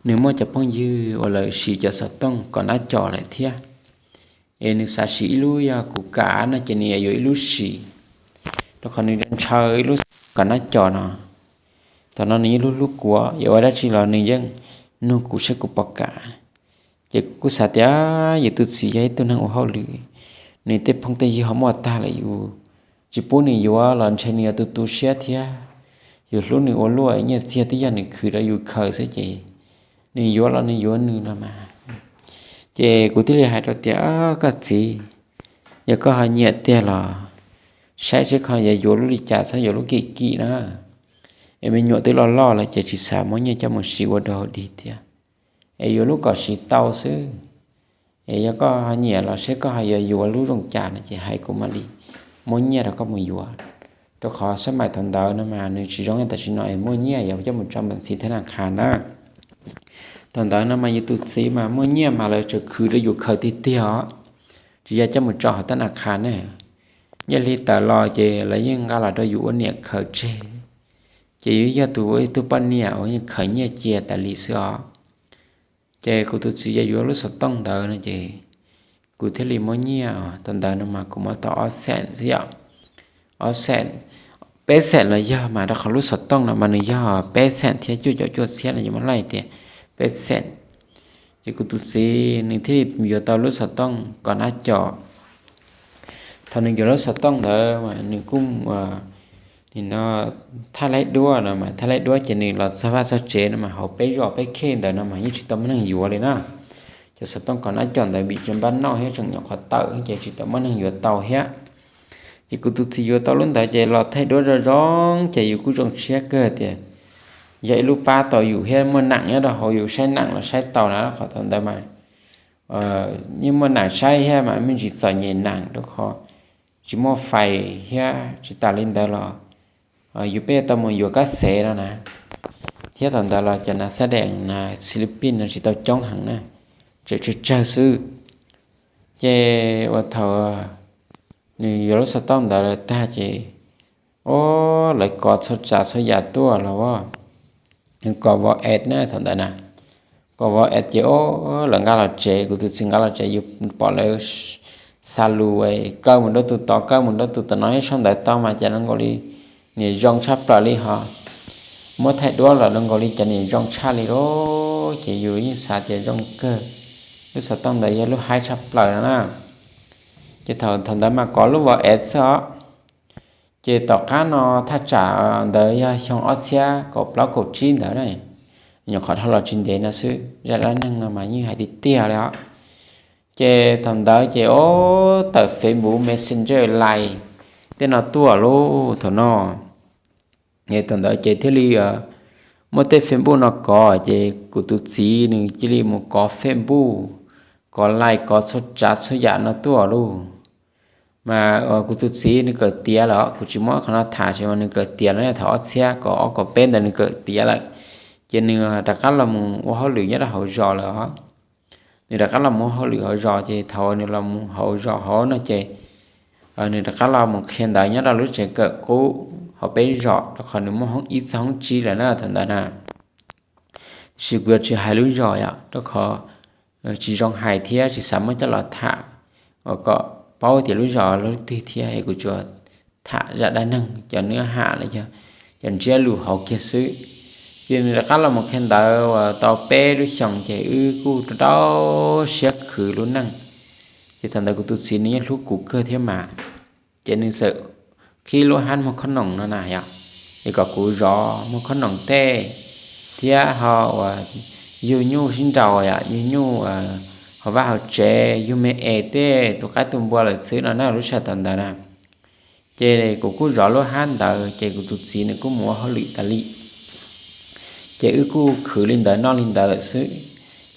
nws muaj cov phooj ywg uas lawv siv cov xov tooj kom nab cov lawm thiab, es nws xav siv ib lub yog kuv kam no ces nws yuav ib lub siv, rau qhov nws ntshaw ib lub kom nab cov no. Thaum no nws yeej hlub hlub kuv, yuav ua dab tsi los nws yeej nug kuv saib kuv puas kam. Ces kuv kuj xav tias yus tus txiv yog ib tug neeg ua hauj lwm, nws tej phooj tej ywg ho muaj tag lawm, yus tsis pub nws yuav los ntshe nws yuav tu tu siab thiab. Yus hlub nws ua luaj, nyiaj txiag twb yog nws khwv rau yus khaws xwb ces nws yuav los nws yuav nws no mas. Ces kuv thiaj li hais rau tias, koj txiv, yog koj ho nyiam tiag los saib seb koj yuav yuav lub li cas, txhob yuav lub kim kim na. Es me nyuam twb loj loj lawm ces tsis xav muab nyiaj coj mus siv ua dog dig thiab, es yuav lub kom siv tau xwb. Es yog koj ho nyiam los seb koj ho yuav yuav lub zoo cas no ces hais kuv mam li muab nyiaj rau koj mus yuav. Rau qhov xab mais thaum ntawd no mas nws tsis zoo li tam sim no es muaj nyiaj yuav coj mus tso npam txiv thab nas khas na. Thaum ntawd no mas yus tus txiv mas muaj nyiaj mas lawv tseem khwv rau yus khaws tiag tiag os, tsis yog coj mus tso hauv thab nas khas ne. Nyiaj hli tawm los ces lawv yeej nqa los rau yus ua niam khaws tseg, ces yus yog tus ua ib tug poj niam uas yeej khaws nyiaj cia tas li xwb os. Ces kuv tus txiv yog yuav lub xov tooj ntawd no ces kuv thiaj li muab nyiaj. Thaum ntawd no mas kuv muab tau ob xees xwb yom, ob xees, peb xees los yog mas, rau qhov lub xov tooj no mas nws yog peb xees thiab cuaj caum cuaj txhiab no, yus muab laij tias peb xees. Ces kuv tus txiv nws thiaj li yuav tau lub xov tooj kom nab cov. Thaum nws yuav lub xov tooj ntawd mas nws kuj, nim no, thaj laib duab no mas, thaj laib duab ces nws los txog vaj txog tsev no mas hauv peb zos peb khej ntawd no mas yeej tsis tau muaj neeg yuav li na. Cov xov tooj kom nab cov ntawd vim tseem npab noj thiab tseem nyuam qhuav tawm ces tsis tau muaj neeg yuav tau thiab. Ces kuv tus txiv yuav tau lub ntawd ces los thaij duab zoo zoo ces yus kuj zoo siab kawg tias yog ib lub pab tau yus thiab muaj neeg nyob rau hauv, yus saib neeg los saib tau na, qhov thaum ntawd mas yeej muaj neeg saib thiab mas me ntsis txom nyem neeg rau qhov tsis muaj fais thiab. Tsis tas li ntawd los yus peb tau mus yuav kab xev no na, thiab thaum ntawd los cov nas xab dees nas xilipin no tsis tau coob heev na, tseem tsawg tsawg xwb. Ces ua thaum nws yuav lub xov tooj ntawd lawm tag ces, o, lawv kov txhua tsav txhua yam tuaj los, nws kov vov es na thaum ntawd na, kov vov es ces, o, lawv nqa los tsev, kuv tus txiv nqa los tsev, yus pom lawv xa lus kaw mus nrab tus tod kaw mus nrab tus tod no, ib sau ntawv tau mas cas zoo nkaus li niam zoo tshaj plaws li ho, muab thaij duab los zoo nkaus li cov niam zoo tshaj li lauj. Ces yus yeej xav tias zoo kawg, lub xov tooj ntawd yog lub haib tshaj plaws no na. Ces thaum ntawd mas kov lub vov es xwb os. Ces tom qab no thaj tsam ntawd yog xyoo ob txhiab kaum plaub kaum tsib ntawd na, nyuam qhuav dhau los tsis ntev no xwb, zaj dab neeg no mas yeej hais tiag tiag li os. Ces thaum ntawd ces, o, tawm Facebook, Messenger, Line tej no tuaj lauj thaum no. Thaum ntawd ces thiaj li muaj tej Facebook no kov, ces kuv tus txiv nws cia li mus kov Facebook, kov Line, kov txhua tsav txhua yam no tuaj lauj. Mas kuv tus txiv nws kawm tiav lawm, kuv tsis muab qhov no tham tias mas nws kawm tiav lawm, thaum ob txhiab kaum ob kaum peb ntawd nws kawm tiav lawm. Ces nws rov qab los mus ua hauj lwm nyob rau hauv zos lawm os. Nws rov qab los mus ua hauj lwm hauv zos, ces thaum nws los mus hauv zos hauv no ces nws rov qab los mus qhia ntawv nyob rau lub tsev kawm qub hauv peb zos, rau qhov nws muaj hoob ib txog hoob tsib lawm na thaum ntawd na. Tiam sis kuv yuav tsis hais lub zos yom, rau qhov tsis zoo hais thiab tsis xav muab coj los tham, uas kom paub tias lub zos lub twg thiab, es kuv tsuas tham zaj dab neeg cov nws ham los yog cov ntsiab lus hauv kiag xwb. Ces nws rov qab los mus qhia ntawv uas tau peb lub xyoos, ces wb kuj rau siab khwv lub neej. Ces thaum ntawd kuv tus txiv nws yeej hlub kuv kawg thiab mas, ces nws txawm qhib lub hab muag khob noom no na yom, es kom kuv zov muag khob noom tej, thiab ho uas yug nyuj sib nraus yom, yug nyuj hauv vaj hauv tsev, yug me es tej tus qaib tus npua lawm xwb no na, lub sij hawm thaum ntawd na. Ces kuv kuj zov lub hab ntawd, ces kuv tus txiv nws kuj mus ua hauj lwm tas li. Ces wb kuj khwv li ntawd noj li ntawd lawm xwb.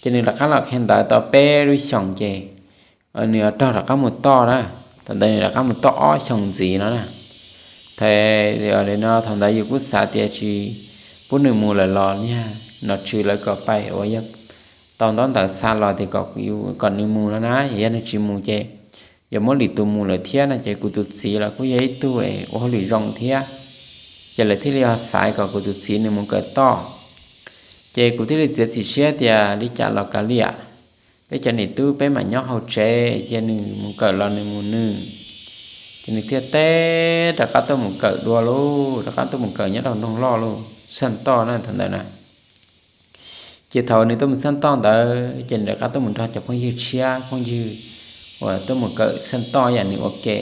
Ces nws rov qab los qhia ntawv tau peb lub xyoos ces nws raug rov qab mus toj na. Thaum ntawd nws rov qab mus toj ob xyoos ntxiv no na. Thaum no thaum ntawd yus kuj xav tias tsis pub nws mus lawm los niag nom tswv lawv kom pais uas yog tau ntaub ntawv xa los tias kom nws mus no na, yog nws tsis mus ces yuav muab lwm tus mus lawm thiab no ces kuv tus txiv los kuj yog ib tug ua hauj lwm zoo thiab, ces lawv thiaj li ho xaiv kom kuv tus txiv nws mus kawm toj. Ces kuv thiaj li txiav txim siab tias li cas los kav liam, peb cov niam tub peb mam nyob hauv tsev, cia nws mus kawm los nws mus nws. Ces nws thiaj teb rov qab tuaj mus kawm dua lauj, rov qab tuaj mus kawm nyob rau nroog loj lauj, xaj toj na thaum ntawd na. Ces thaum nws tuaj mus xaj toj ntawd ces nws rov qab tuaj mus nrog cov phooj ywg tshiab, phooj ywg uas tuaj mus kawm xaj toj yam nws ua ke.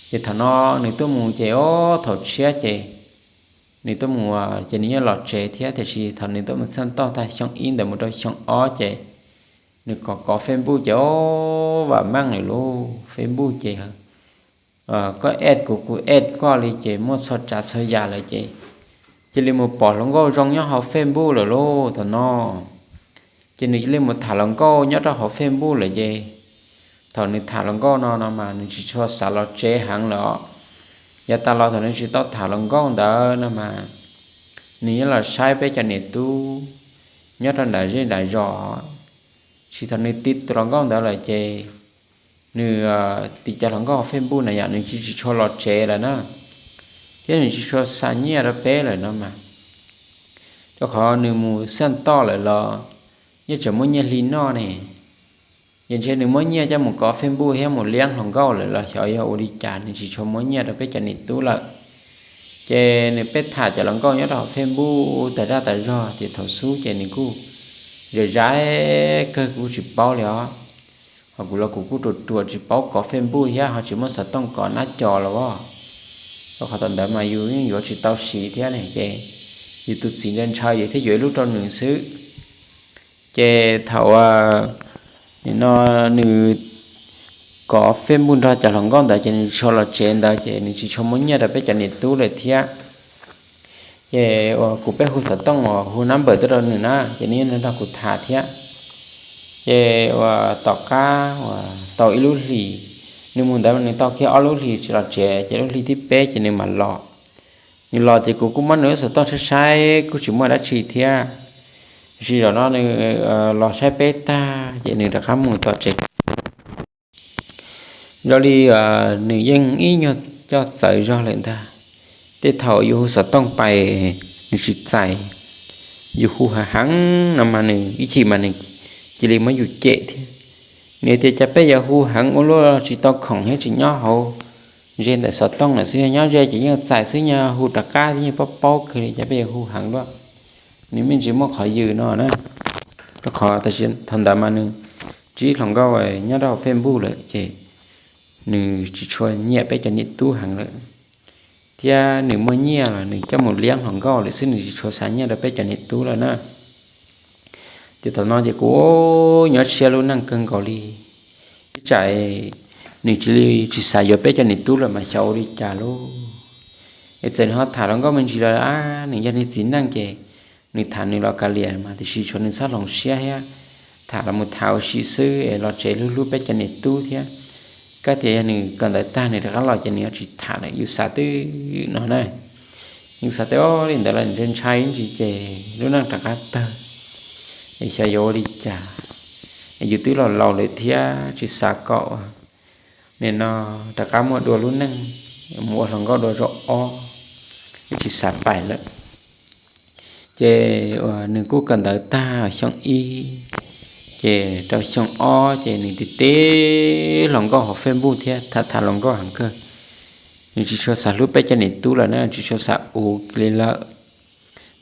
Ces thaum no nws tuaj mus ces ob thaum tshiab ces nws tuaj mus ces nws yeej los tsev thiab, tiam sis thaum nws tuaj mus xaj toj tag xyoo ib ntawd mus rau xyoo ob ces nws kom kov Facebook ces ob vam meej lawm lauj, Facebook ces koj add kuv kuv add koj li ces muaj txhua tsav txhua yam lawm ces cia li mus pom hluas nkauj zoo nyob hauv Facebook lawm lauj thaum no. Ces nws cia li mus tham hluas nkauj nyob rau hauv Facebook lawm ces thaum nws tham hluas nkauj no no mas nws tsis tshua xav los tsev heev lawm os. Yav tas los thaum nws tsis tau tham hluas nkauj ntawd no mas nws yeej los saib peb cov niam tub nyob rau nram zej nram zos. Tsis thaum nws tib tus hluas nkauj ntawd lawm ces nws tib cov hluas nkauj hauv Facebook na yom, nws tsis tshua los tsev lawm na, thiab nws tsis tshua xa nyiaj rau peb lawm no mas. Rau qhov nws mus xaj toj lawm los yeej tseem muaj nyiaj hli noj ne. Yog ntshe nws muab nyiaj coj mus kov Facebook thiab mus liab hluas nkauj lawm los xyov yog ua li cas nws tsis tshua muab nyiaj rau peb cov niam tub lawm. Ces nws peb tham cov hluas nkauj nyob rau hauv Facebook tas zaj tas zog ces thaum xub ces nws kuj zam zam kawg kuv tsis paub li os. Ho kuv los kuv kuj ruam ruam tsis paub kov Facebook thiab ho tsis muaj xov tooj kov nab co los as. Rau qhov thaum ntawd mas yus yeej yuav tsis tau siv thiab ne ces yus tus txiv ntshaw ntshaw yus thiaj yuav ib lub rau nws xwb. Ces thaum nim no nws kov Facebook nrog cov hluas nkauj ntawd ces nws tsis tshua los tsev ntawd ces nws tsis tshua muab nyiaj rau peb cov niam tub lawm thiab. Ces uas kuv peb hu xov tooj uas hu number tuaj rau nws na ces nws yeej nrog kuv tham thiab. Ces uas tom qab uas tau ib lub hlis, nws mus ntawd nws tau kiag ob lub hlis tsis los tsev ces lub hlis thib peb ces nws mam los. Nws los ces kuv kuj muab nws lub xov tooj saib saib kuj tsis muaj dab tsi thiab. Tiam sis zaum no nws los saib peb tag ces nws rov qab mus tom tsev. Zoo li nws yeej ib nyuag coj txawv zog lawm ntag. Tej thaum yus hu xov tooj pais nws tsis txais, yus hu heev heev no mas nws ib chim mas nws cia li muab yus cem thiab. Nws tias cas peb yuav hu heev ua luaj tsis tau khoom thiab tsis nyob hauv ze ntawm xov tooj lawm xwb, yog nyob ze ces yeej txais xwb, yog hu rov qab yeej paub paub kawg li cas peb yuav hu heev luaj. Nws me ntsis muaj qhov yws no na. Rau qhov tam sim thaum ntawd mas nws ntsib hluas nkauj nyob rau Facebook lawm ces nws tsis tshua nyiam peb cov niam tub heev lawm, thiab nws muaj nyiaj los nws coj mus liab hluas nkauj lawm xwb, nws tsis tshua xav nyiaj rau peb cov niam tub lawm na. Ces thaum no ces kuv nyob siab lub neej kawg nkaus li. Ib tsam nws cia li tsis xav yuav peb cov niam tub lawm mas xyov ua li cas lauj. Es txawm nws ho tham hluas nkauj me ntsis los nws yog niag txiv neej ces nws tham nws los kav liam mas tiam sis tshuav nws txhob hloov siab thiab. Tham los mus tham ua si xwb es los tsev hlub hlub peb cov niam tub thiab. Kab tias yog nws kawm ntawv tag nws rov qab los ces nws yuav tsis tham lawm, yus xav twb no na. Yus xav twb li ntawd los nws ntshai ntshai ib ntsis ces lub neej rov qab tawg. Es xyov yuav ua li cas, es yus twb los laus lawm thiab tsis xav kom nim no rov qab muaj dua lub neej mus ua hluas nkauj dua zaum ob, tsis xav pais lawm. Ces uas nws kuj kawm ntawv tag xyoo ib, ces rau xyoo ob ces nws tib tib hluas nkauj hauv Facebook thiab tham tham hluas nkauj heev kawg. Nws tsis tshua xav hlub peb cov niam tub lawm na, tsis tshua xav ua li lawm.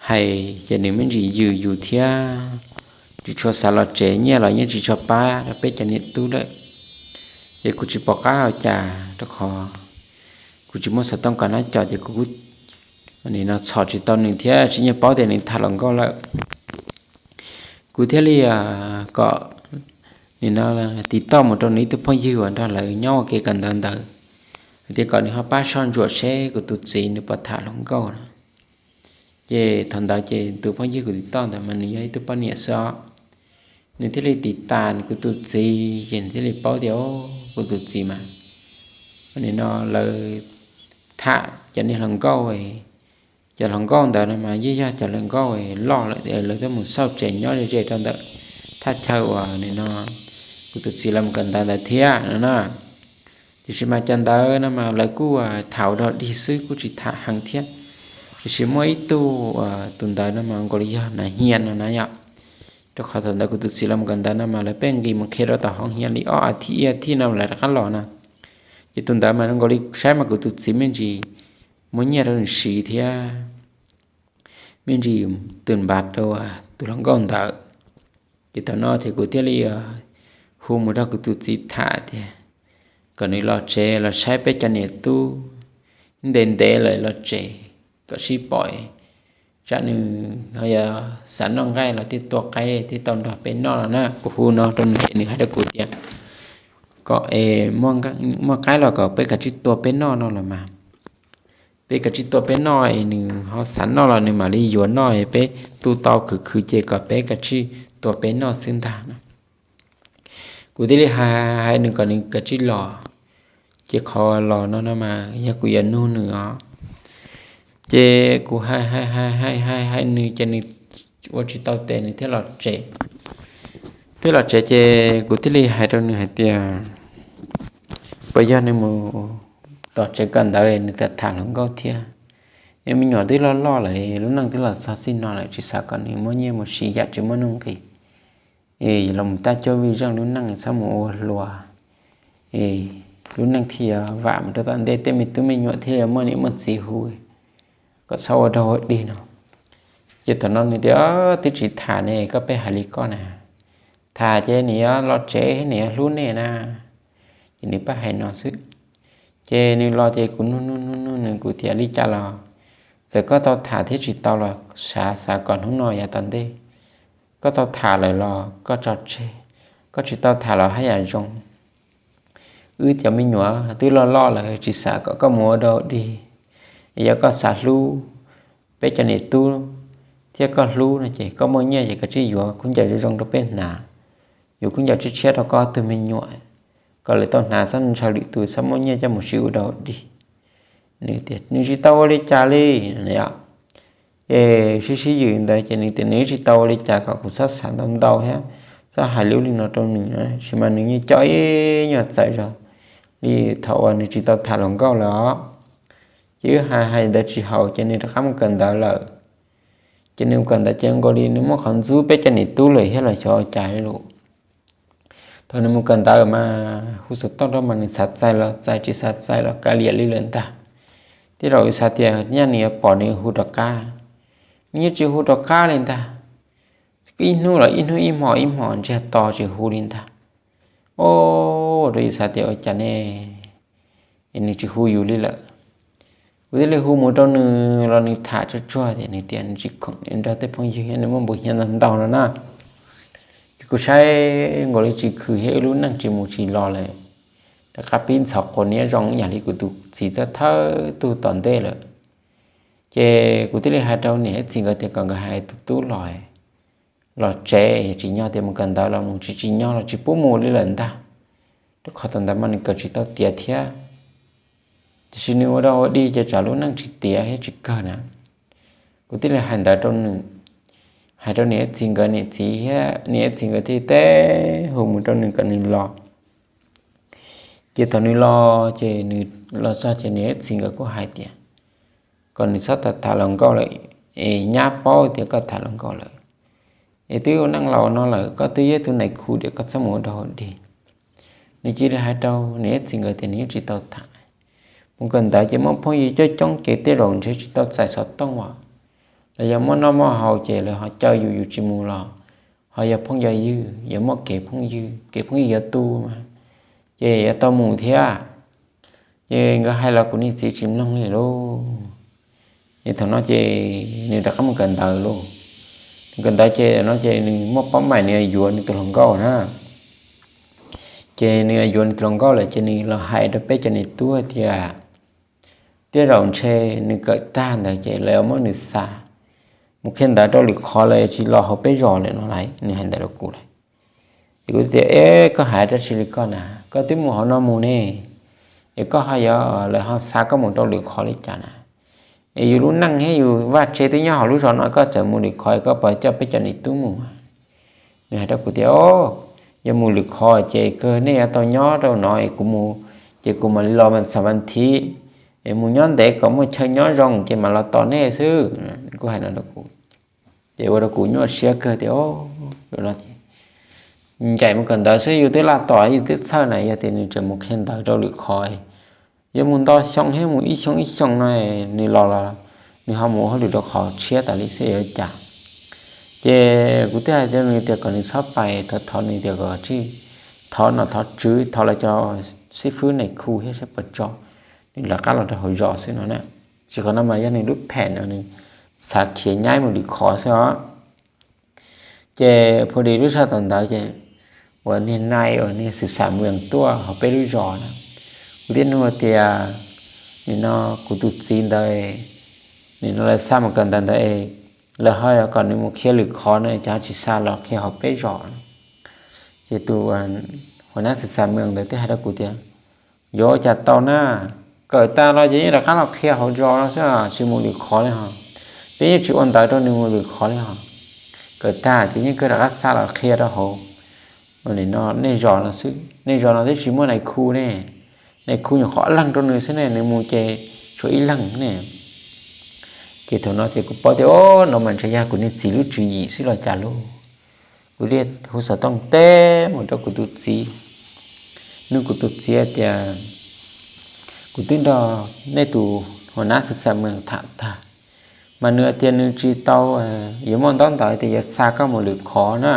Hais ces nws me ntsis yws yus thiab, tsis tshua xav los tsev, nyiaj los yeej tsis tshua pab rau peb cov niam tub lawm. Ces kuv tsis pom qab ua cas rau qhov kuv tsis muaj xov tooj kom nab co ces kuv nim no txhom tsis tau nws thiab tsis nyiam paub tias nws tham hluas nkauj lawm. Kuv thiaj li kom nim no tiv tauj mus rau nws ib tug phooj ywg uas nrog lawv nyob ua ke kawm ntawv ntawd, hais tias kom nws ho pab soj ntsuam seb kuv tus txiv nws puas tham hluas nkauj no. Ces thaum ntawd ces tus phooj ywg kuv tiv tauj ntawd mas nws yog ib tug poj niam xwb os. nws thiaj li tiv tas kuv tus txiv ces nws thiaj li paub tias kuv tus txiv mas nim no lawv tham cov niag hluas nkauj, cov hluas nkauj ntawd no mas yeej yog cov hluas nkauj loj lawm, lawv twb mus xauj tsev nyob ze ze rau ntawm thaj chaw uas nim no kuv tus txiv lawv mus kawm ntawv ntawd thiab no na. Tiam sis mas cov ntawd no mas lawv kuj tham ua dog dig xwb, kuj tsis tham heev thiab. Tiam sis muaj ib tug uas tus ntawd no mas nkaus li yog nas hias no na yom. Rau qhov thaum ntawd kuv tus txiv lawv mus kawm ntawv no mas lawv pheej nqis mus qhia rau tom hoo hias li ob as thiv ib as thiv no lawv rov qab los na. Ces tus ntawd mas nkaus li saib mas kuv tus txiv me ntsis muab nyiaj rau nws siv thiab me ntsis twm npav rau tus hluas nkauj ntawd. Ces thaum no ces kuv thiaj li hu mus rau kuv tus txiv tham tias kom nws los tsev los saib peb cov niam tub ntev ntev lawm los tsev kom sib pom, tsam nws ho yog xav noj nqaij los thiaj tua qaib thiaj tau nrog peb noj no na. Kuv hu no rau nws es nws hais rau kuv tias kom es muaj qaib los kom peb kav tsij tua peb noj no los mas peb kav tsij tua peb noj es nws ho xav noj los nws mam li yuav noj es peb tu tau khwv khwv ces kom peb kav tsij tua peb noj xwb ntag no. Kuv thiaj li hais nws kom nws kav tsij los, ces qhov los no no mas yog kuv yuav nug nws os. Ces kuv hais hais hais hais hais nws ces nws ua tsis tau tes nws thiaj los tsev. Thiaj los tsev ces kuv thiaj li hais rau nws hais tias puas yog nws mus tom tsev kawm ntawv nws kam tham hluas nkauj thiab. Es me nyuam twb loj loj lawm, lub neej twb los txog txij no lawm, tsis xav kom nws muab nyiaj mus siv yam tsis muaj nuj nqis. Es los mus tab cuab vij zeej lub neej, txhob mus ua hluas, es lub neej thiaj yuav vam mus rau tom ntej, tej me tub me nyuam thiaj yuav muaj niam muaj txiv hu, kom txhob ua dog ua dig no. Ces thaum no nws tias twb tsis tham ne, koj pheej hais li koj na, tham ces nws yuav los tsev nws yuav hlub nej na. Ces nws pheej hais no xwb. Ces nws los ces kuv nug nug nug nug nws, kuv tias li cas los txawm koj tau tham thiab tsis tau los xav xav kom hnub no yav tom ntej koj tau tham lawm los koj tso tseg, koj tsis tau tham los haj yam zoo. Wb cov me nyuam twb loj loj lawm, tsis xav kom koj mus ua dog dig. Es yog koj xav hlub peb cov niam tub thiab koj hlub no ces koj muaj nyiaj ces koj tsij yuav khaub ncaws zoo zoo rau peb hnav, yuav khaub ncaws tshiab tshiab rau koj tug me nyuam, kom lawv tau hnav, txhob ntshaw lwm tus, txhob muaj nyiaj coj mus siv ua dog dig. Nws tias nws tsis tau ua li cas li. Ces sib sib yws ntawd ces nws tias nws tsis tau ua li cas, kom kuv txhob xav ntau ntau thiab txhob hais lus li no rau nws, tab sis mas nws yeej coj ib nyuag txawm zog li thaum uas nws tsis tau tham hluas nkauj lawm os. Ces wb hais hais ntawd tsis haum ces nws rov qab mus kawm ntawv lawm. Ces nws mus kawm ntawv ces nkaus li nws muaj qhov ntxub peb cov niam tub lawm thiab los xyov ua cas li lawm. Thaum nws mus kawm ntawv mas hu xov tooj rau mas nws xav txais los txais, tsis xav txais los kav liam li lawm ntag. Tej zaum xav tias nyaj nws yuav pom nws hu rov qab, nws yeej tsis hu rov qab li ntag. Ib hnub los ib hnub, ib hmos ib hmos, ntsiag to tsis hu li ntag. Ua rau yus xav tias ua cas ne, es nws tsis hu yus li lawm. Kuv thiaj li hu mus rau nws los nws tham tsuag tsuag tias nws tias nws tsis khoom nrog tej phooj ywg, nws muaj npus hiav ntau ntau no na. Ces kuv saib nkaus li tsis khwv thiab, wb lub neej tsis mus tsis los lawm, rov qab pib ntxhov quav niab zoo ib yam li kuv tus txiv thawj thawj tug tom ntej lawm. Ces kuv thiaj li hais rau niam thiab txiv nkawd tias kom nkawd hais tus tub los, los tsev, tsim nyog tias mus kawm ntawv los mus, tsis tsim nyog los tsis pub mus li lawm ntag. Rau qhov thaum ntawd mas nws kawm tsis tau tiav thiab. Tiam sis nws ua dog ua dig ces tsam lub neej tsis tiav thiab tsis kawg na. Kuv thiaj li hais ntawd rau nws, hais rau niam thiab txiv nkawd, niam txiv thiab niam thiab txiv nkawd thiaj teb hu mus rau nws kom nws los. Ces thaum nws los ces nws los txog ces niam thiab txiv nkawd kuj hais tias kom nws txhob tham tham hluas nkauj lawm, es nyab paub tias koj tham hluas nkauj lawm, es twb ua neej laus no lawm, koj twb yog tus nais khu tias koj txhob mus ua dog ua dig. Nws cia li hais rau niam thiab txiv nkawd tias nws yeej tsis tau tham. Mus kawm ntawv ces muaj phooj ywg coob coob ces tej zaum ntshe tsis tau txais xov tooj as, los yog muaj noj muaj haus ces lawv ho caw yus, yus tsis mus los ho yog phooj yog ywg, yog muaj kev phooj ywg, kev phooj ywg yuav tu mas, ces yuav tau mus thiab. Ces nkawd hais los kuv niam txiv tsis mloog li lauj. Ces thaum no ces nws rov qab mus kawm ntawv lauj. Nws kawm ntawv ces no ces nws muaj pab maim nws yuav nws tus hluas nkauj na. Ces nws yuav nws tus hluas nkauj lawm ces nws los hais rau peb cov niam tub tias tej zaum ntshe nws kawm tag ntawd ces lawv muab nws xa mus qhia ntawv rau lwm qhov lawm, tsis los hauv peb zos lawm no lauj, nws hais ntawd rau kuv lauj. Ces kuv tias, Eb, koj hais dab tsi li koj na? Koj twb mus hauv no mus ne, es koj ho yuav lawv ho xa koj mus rau lwm qhov li cas na? Es yus lub neej thiab yus vaj tse twb nyob hauv lub zos no, koj txawm mus lwm qhov es koj puas coj peb cov niam tub mus? Nws hais rau kuv tias, Yog mus lwm qhov ces kawg nej yuav tau nyob rau no es kuv mus, ces kuv mam li los vas xaum vas thiv, es mus nyob ntev kom muaj chaw nyob zoo ces mam los tos nej xwb. Kuj hais no rau kuv, ces ua rau kuv nyuaj siab kawg tias, ncaim mus kawm ntawv xwb yus twb laj tom yus twb txhawj na, yog tias nws tseem mus qhia ntawv rau lwm qhov, yuav mus ntau xyoo thiab mus ib xyoo ib xyoo no, nws los los nws ho mus ua hauj lwm rau qhov tshiab tas li xwb yuav cas. Ces kuv thiaj hais rau nws tias kom nws txhob pais, thov thov nws tias kom tsis, thov nom thov tswv, thov lawv cov xib fwb nais khu thiab saib puas tso nws rov qab los rau hauv zos xwb no na. Tsis, qhov no mas yog nws lub phem no, nws xav khiav nyaib mus lwm qhov xwb os. Ces phu dis lub sij hawm thaum ntawd ces uas niag nai uas niag xwm xam mws tuaj hauv peb lub zos na, kuv thiaj nug tias, nim no kuv tus txiv ntawd, nim no lawv xa mus kawm ntawv ntawd es lawv ho kom nws mus qhia lwm qhov no ces ho tsis xa los qhia hauv peb zos. Ces tus hua nab xwm xam mws ntawd thiaj hais rau kuv tias, yuav ua cas tau na, kawm tag los ces yeej rov qab los qhia hauv zos no xwb, tsis mus lwm qhov li hos. Peb yeej tsis ua ntawv rau nws mus lwm qhov li hos. Kawm tag ces yeej kawg rov qab xa los qhia rau hauv no, nej zos no xwb, nej zos no twb tsis muaj nais khu ne, nais khu nyuam qhuav ob leeg rau nws xwb ne, nws mus ces tshuav ib leeg ne. Ces thaum no ces kuv paub tias, o, no mas ntshe yog kuv niag txiv lub tswv yim xwb los cas lauj. Kuv thiaj hu xov tooj teb mus rau kuv tus txiv, nug kuv tus txiv tias, kuv twb nrog nej tus hua nab xwm xam mws tham tag, mas nws tias nws tsis tau, yuav muaj ntaub ntawv tias yuav xa koj mus lwm qhov na,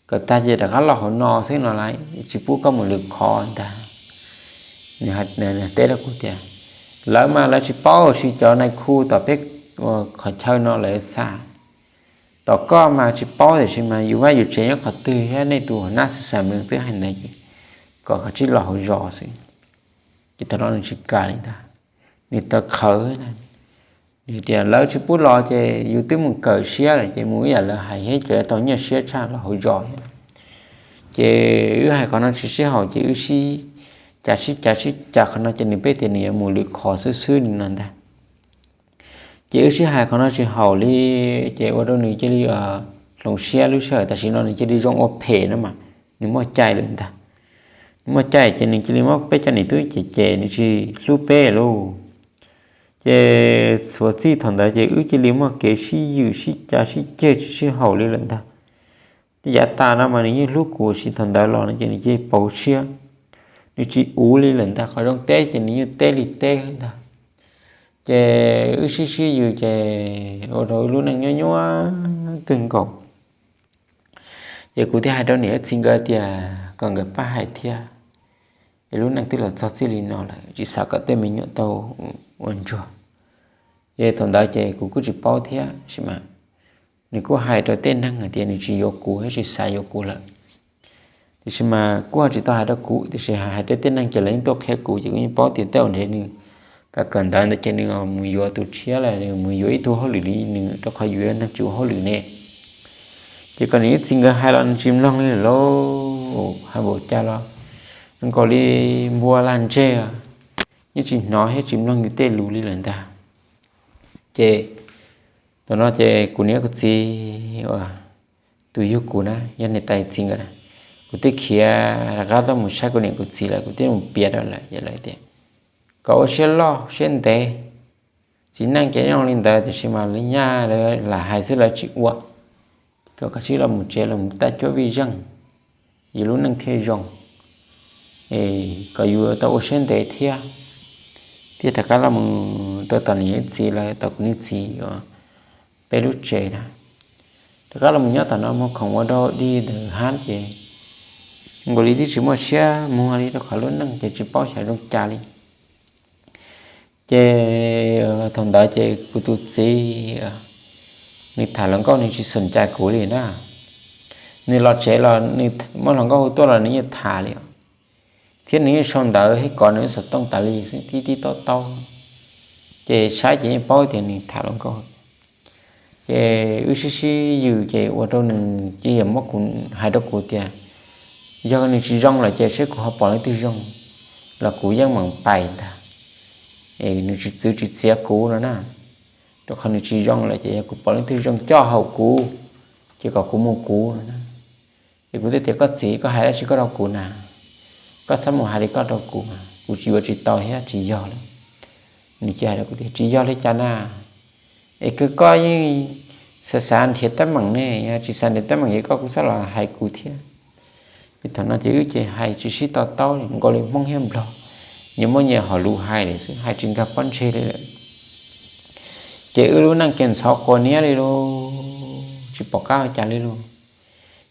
kawm tag ces rov qab los hauv no xwb no las, tsis pub koj mus lwm qhov ntag. Nws teb rau kuv tias, lawv mas lawv tsis paub, sis cov nais khu tom peb qhov chaw no lawv xa. Tom koj mas tsis paub, tiam sis mas yus vaj yus tsev nyob qhov twg thiab nej tus hua nab xwm xam mws twb hais ntawd ces kom koj cia li los hauv zos xwb. Ces thaum no nws tsis kam li ntag, nws tawv qhawv na. Nws tias lawv tsis pub los ces yus twb mus kawm siab lawm ces mus ib yam lawv hais thiab, cov tau nyiaj siab tshaj los hauv zos thiab. Ces wb hais qhov no tsis sib haum ces wb sib cav sib cav sib cav qhov no ces nws pheej tias nws yuav mus lwm qhov xwb xwb li no ntag. Ces wb sib hais qhov no tsis haum li, ces ua rau nws cia li hloov siab lub sij hawm tam sim no nws cia li zoo ua phem no mas, nws muaj cai lawm ntag. Nws muaj cai ces nws cia li muab peb cov niam tub cem cem, nws tsis hlub peb lauj. Ces txhuav txij thaum ntawd ces wb cia li muaj kev sib yws sib cav sib ceg tsis sib haum li lawm ntag. Tej yav tas no mas nws yeej hlub kuv, sis thaum ntawd los no ces nws cia li pauv siab, nws tsis uv li lawm ntag. Qhov zoo teb ces nws yeej teb li teb ntag. Ces wb sib sib yws ces ua rau wb lub neej nyuaj nyuaj kawg nkaus. Ces kuv thiaj hais rau niam txiv nkawd tias kom nkawd pab hais thiab, es lub neej twb los txog txij li no lawm tsis xav kom tej me nyuam tau ua ntsuag. Ces thaum ntawd ces kuv kuj tsis paub thiab, sis mas nws kuj hais rau tej neeg hais tias nws tsis yuav kuv thiab tsis xav yuav kuv lawm. Tiam sis mas kuj ho tsis tau hais rau kuv, tiam sis hais rau tej neeg ces lawv yeej tuaj qhia kuv, ces kuv yeej paub tias tej zaum ntshe nws kam kawm ntawv ntawd ces nws mus yuav tus tshiab lawm, nws mus yuav ib tug hauj lwm li nws, rau qhov yus yog neeg tsis ua hauj lwm ne. Ces kom niam txiv nkawd hais los nws tsis mloog li lawm lauj, hais npaum cas los zoo nkaus li npua lag ntseg, yeej tsis hnov thiab tsis mloog yus tej lus li lawm ntag. Ces thaum no ces kuv niam kuv txiv uas tus yug kuv na, yog niam tais txiv nkawd na, kuv twb khiav rov qab tuaj mus saib kuv niam kuv txiv lawm, kuv twb mus piav rau lawv, lawv tias kom ua siab loj siab ntev. Txiv neej ces zoo li ntawd, tiam sis mas li nyaj lawv lam hais xwb lawv tsis ua. Kom koj cia li los mus tsev los mus tab cuab vij zeej, yus lub neej thiaj zoo, kom yus tau ua siab ntev thiab. Thiaj rov qab los mus rau tom niam txiv lawv, tom kuv niam txiv peb lub tsev na. Rov qab los mus nyob tom no muag khoom ua dog dig ntawm hab ces nkaus li twb tsis muaj siab muag li, rau qhov lub neej ces tsis paub xyov zoo cas li. Ces thaum ntawd ces kuv tus txiv nws tham hluas nkauj nws tsis xom cai kuv li na. Nws los tsev los nws muab hluas nkauj hu tuaj los nws yeej tham li os. Thiab nws yeej sau ntawv thiab kov nws lub xov tooj tas li xwb, tib tib taub taub. Ces saib ces yeej paub tias nws tham hluas nkauj. Ces wb sib sib yws ces ua rau nws cia li muab kuv, hais rau kuv tias Yog nws tsis zoo lawm ces seb kuv ho pom leej twg zoo los kuv yeej meem pais ntag. Nws tsis txwv tsis txiav kuv no na. Rau qhov nws tsis zoo lawm ces yog kuv pom leej twg zoo coj haum kuv ces kom kuv mus kuv no na. Ces kuv thiaj tias, koj txiv, koj hais dab tsi koj rau kuv na? Koj txhob mus hais li koj rau kuv mas kuv tsis yuav tsis tau thiab tsis yog li. Nws cia li hais rau kuv tias, tsis yog li cas na, es koj yeej xav xav nrhiav teeb meem ne, yog tsis xav nrhiav teeb meem ces koj kuj txhob los hais kuv thiab. Ces thaum no ces wb ces hais tsis sib to taub nkaus li, Hmoob thiab Nplog nyias muaj nyias hom lus hais lawm xwb, hais tsis nkag pob ntseg li lawm. Ces wb lub neej ces ntxhov quas niab li lauj, tsis pom qab ua cas li lauj.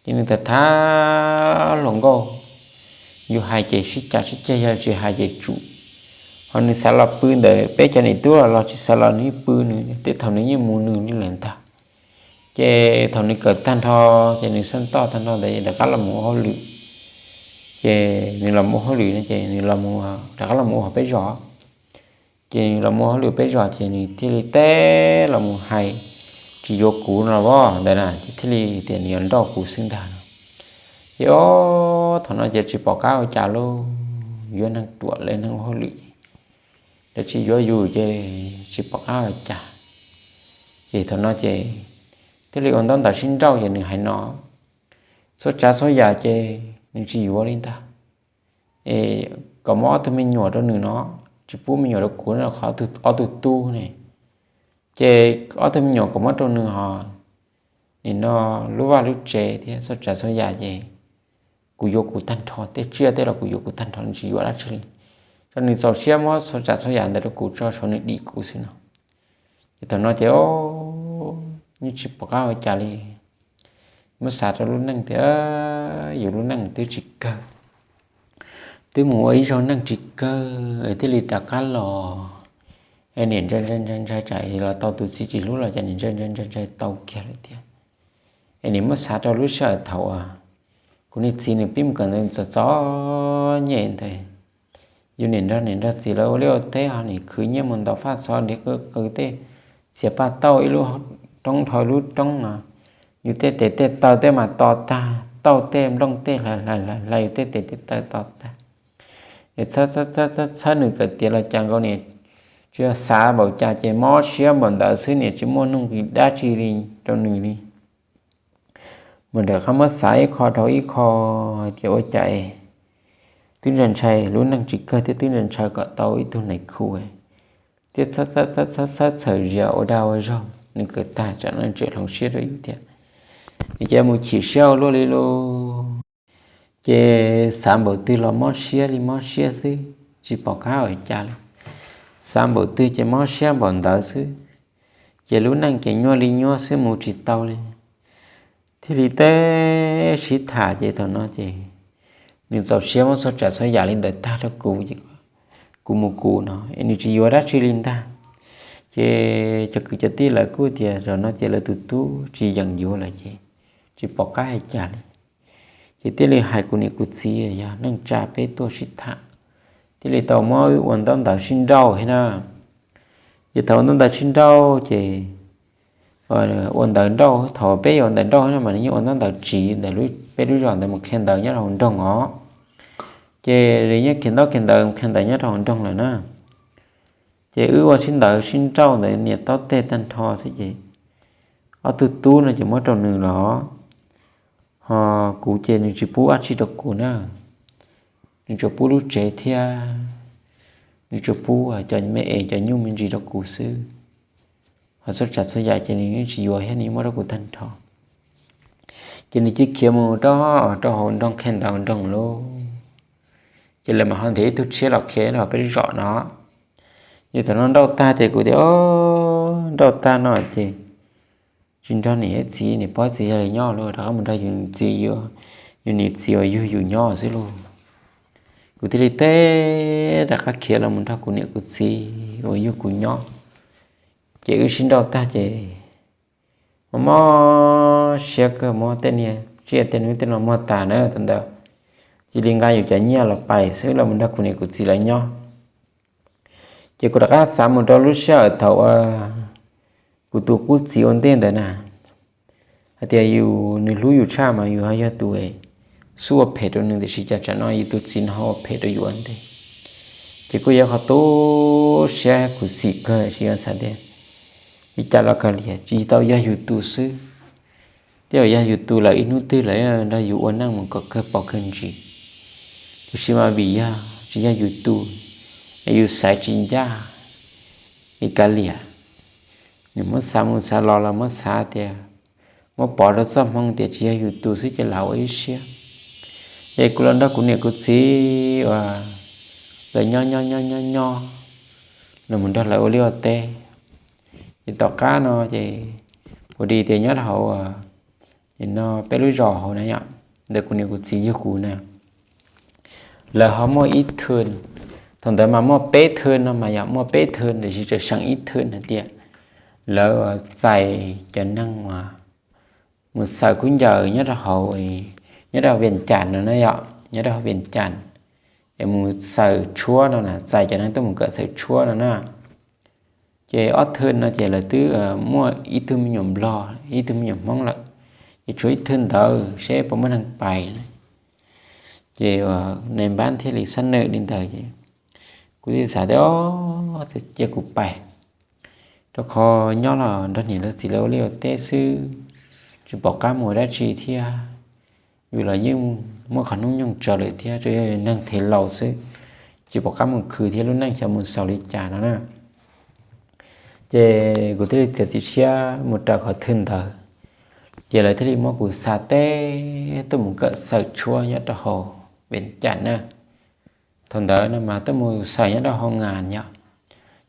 Ces nws tham tham hluas nkauj, yus hais ces sib cav sib ceg, yog tsis hais ces tsum. Ho nws xav los pw ntawm peb cov niam tub los los tsis xav los, nws pw nws tej, thaum nws yeej mus nws li lawm ntag. Ces thaum nws kawm tag nrho, ces nws xaj toj tag nrho ntawd rov qab los mus ua hauj lwm. Ces nws los mus ua hauj lwm no ces nws los, rov qab los mus ua hauv peb zos. Ces nws los mus ua hauj lwm peb zos ces nws thiaj li teb los mus hais, tsis yuav kuv no los ntawd na, ces thiaj li tias nws yuav nrauj kuv xwb ntag no. Ces ob thaum no ces tsis pom qab ua cas lauj, yuav neeg ruam li neeg ua hauj lwm ces lawv tsis yuav yus ces tsis pom qab ua cas. Ces thaum no ces thiaj li ua ntaub ntawv sib nrauj, ces nws hais no, txhua tsav txhua yam ces nws tsis yuav li ntag. Es kom muab ob tug me nyuam rau nws no, tsis pub me nyuam rau kuv no, qhov ob tug tub ne. Ces ob tug me nyuam kom muab rau nws ho, nim no lub vaj lub tsev thiab txhua tsav txhua yam ces kuv yuav kuv tag nrho, tej tsiaj tej los kuv yuav kuv tag nrho, nws tsis yuav dab tsi li. Rau nws txaus siab muab txhua tsav txhua yam ntawd rau kuv tso, tshuav nws dim kuv xwb no. Ces thaum no ces yeej tsis pom qab ua cas li. Muab xav rau lub neej tias yus lub neej twb tsis kawg, twb mus ua ib zaug neej tsis kawg es thiaj li rov qab los. Niam ntshai ntshai ntshai ntshai tsam los tau tus txiv tsis hlub los cas niam ntshai ntshai ntshai ntshai tau kiag lawm thiab. Es niam muab xav rau lub sij hawm thaum uas kuv niag txiv nws pib mus kawm ntawv txom txom nyem ntawd, yus niam nrog niam nrog txiv lawv ua liaj ua teb ho nim khwv nyiaj mus ntaus faj txhov nrhiav qw qw tej, txiav paj tauj ib lub roob dhau ib lub roob no, yus tej tes tej taw tej mas to tag, tauj tej nplooj tej hlais hlais hlais hlais yus tej tes tej taw to tag. Txhawb nws kawm tiav los cas nkaus niam tsis xav npaum cas ces mob siab npaum ntawd xwb, niam tsis muaj nuj nqis dab tsi li rau nws li. Mas rov qab muab xav ib qho dhau ib qho hais tias ua cas twb ntshai ntshai lub neej tsis kawg thiab twb ntshai ntshai kom tau ib tug nais khu thiab txhawb txhawb txhawb txhawb txhawb txhawm zias ua dag ua zog, nws kawm tag tsam no tseem hloov siab rau yus thiab, ces mus chim siab ua luaj li lauj. Ces xav npaum twg los mob siab li mob siab xwb, tsis pom qab ua cas li. Xav npaum twg ces mob siab npaum ntawd xwb. Ces lub neej ces nyuaj li nyuaj xwb, mus tsis tau li. Thiaj li teb sib tham ces thaum no ces nws txaus siab muab txhua tsav txhua yam li ntawd tag rau kuv ces kuv mus kuv no, nws tsis yuav dab tsi li ntag. Ces cov kwv cov tij lawv kuj tias zaum no ces lawv tus tub tsis yeem yuav lawm ces tsis pom qab hais cas li. Ces thiaj li hais kuv niam kuv txiv yog neej tsa peb tuaj sib tham, thiaj li tau muab wb ua ntaub ntawv sib nrauj thiab na. Ces thaum ua ntaub ntawv sib nrauj ces ua ntawv nrauj, thaum peb yuav ua ntawv nrauj no mas nws yeej ua ntaub ntawv tsiv ntawm peb lub zos ntawd mus qhia ntawv nyob rau hauv nroog os. Ces nws yeej khiav ntaub khiav ntawv mus qhia ntawv nyob rau hauv nroog lawm na. Ces wb ua sib ntawv sib nrauj ntawd niam taub teg tag nrho xwb ces ob tug tub no ces muab rau nws los, ho kuv ces nws tsis pub dab tsi rau kuv na. Nws tsuas pub lub tsev thiab nws tsuas pub cov me es cov nyuj me ntsis rau kuv xwb. Ho txhua tsav txhua yam ces nws yeej tsis yuav thiab nws muab rau kuv tag nrho. Ces nws cia khiav mus rau, rau hauv nroog qhia ntawv nroog lauj. Ces lawv mam ho nrhiav ib tug tshiab los qhia rau peb lub zos no. Ces thaum no nrauj tag ces kuv tias, nrauj tag no ces tsis nrog niam txiv niam pog txiv yawg lawv nyob lauj, rov qab mus nrog yus niam txiv, yus niam txiv uas yug yus nyob xwb lauj. Kuv thiaj li teb rov qab khiav los mus nrog kuv niam kuv txiv uas yug kuv nyob. Ces wb sib nrauj tag ces mob mob siab kawg, muab tej niag tsiaj tej nub tej no muag tas na thaum ntawd. Cia li nqa yus cov nyiaj los pais xwb los mus nrog kuv niam kuv txiv lawv nyob. Ces kuv rov qab xav mus rau lub sij hawm thaum uas kuv tus qub txiv ua ntej ntawd na, hais tias yus, nws hlub yus tshaj mas yus ho yog tus xub ua phem rau nws, tiam sis cas tsam no yus tus txiv no ho ua phem rau yus ua ntej. Ces kuj yog qhov tu siab khuv xim kawg, sis yuav xav tias li cas los kawg liam tsis tau yog yus tus xwb. Tej zaum yog yus tus lawm ib hnub twg lawv nrog yus ua neej mus kom kawg pom kawg ntsis. Tiam sis mas vim yog tsis yog yus tus, yus xaiv tsis ncaj li kav liam. Nws muab xav mus xav los los muab xav tias, muab pov rau txoj hmoo tias tsis yog yus tus xwb ces lam ua ib siab. Ces kuv los nrog kuv niam kuv txiv uas lawv nyob nyob nyob nyob nyob, los mus nrog lawv ua liaj ua teb. Ces tom qab no ces kuv di tias nyob rau hauv, ces no peb lub zos hauv na yom, ntawm kuv niam kuv txiv yug kuv na, lawv ho muaj ib thwm, thaum ntawd mas muaj peb thwm no mas yog muaj peb thwm tiam sis tseem seem ib thwm hais tias lawv txais cov neeg uas mus xaws khaub ncaws nyob rau hauv, nyob rau Vias Cas no na yom, nyob rau Vias Cas, es mus xaws tshuab no na, txais cov neeg tuaj mus kawm xaws tshuab no na. Ces ob thwm no ces lawv twb muaj ib tug me nyuam nplog ib tug me nyuam hmoob lawm, ces tshuav ib thwm ntawd seb puas muaj neeg pais. Ces nais npab thiaj li xab nawm li ntawd ces kuv thiaj xav tias, o, cia kuv pais, rau qhov nyob los nrog niam nrog txiv lawv ua liaj ua teb xwb, tsis pom qab mus ua dab tsi thiab. Yus los yeej muaj qhov hnub nyoog tsawv lawm thiab, tsuas yog neeg thev laus xwb, tsis pom qab mus khwv thiab lub neej xyov mus xaus li cas no na. Ces kuv thiaj li txiav txim siab mus raws qhov thwm ntawd, ces lawv thiaj li muab kuv xa teb tuaj mus kawm xaws tshuab nyob rau hauv Vias Cas na. Thaum ntawd no mas tuaj mus xaws nyob rau hoo nas yog,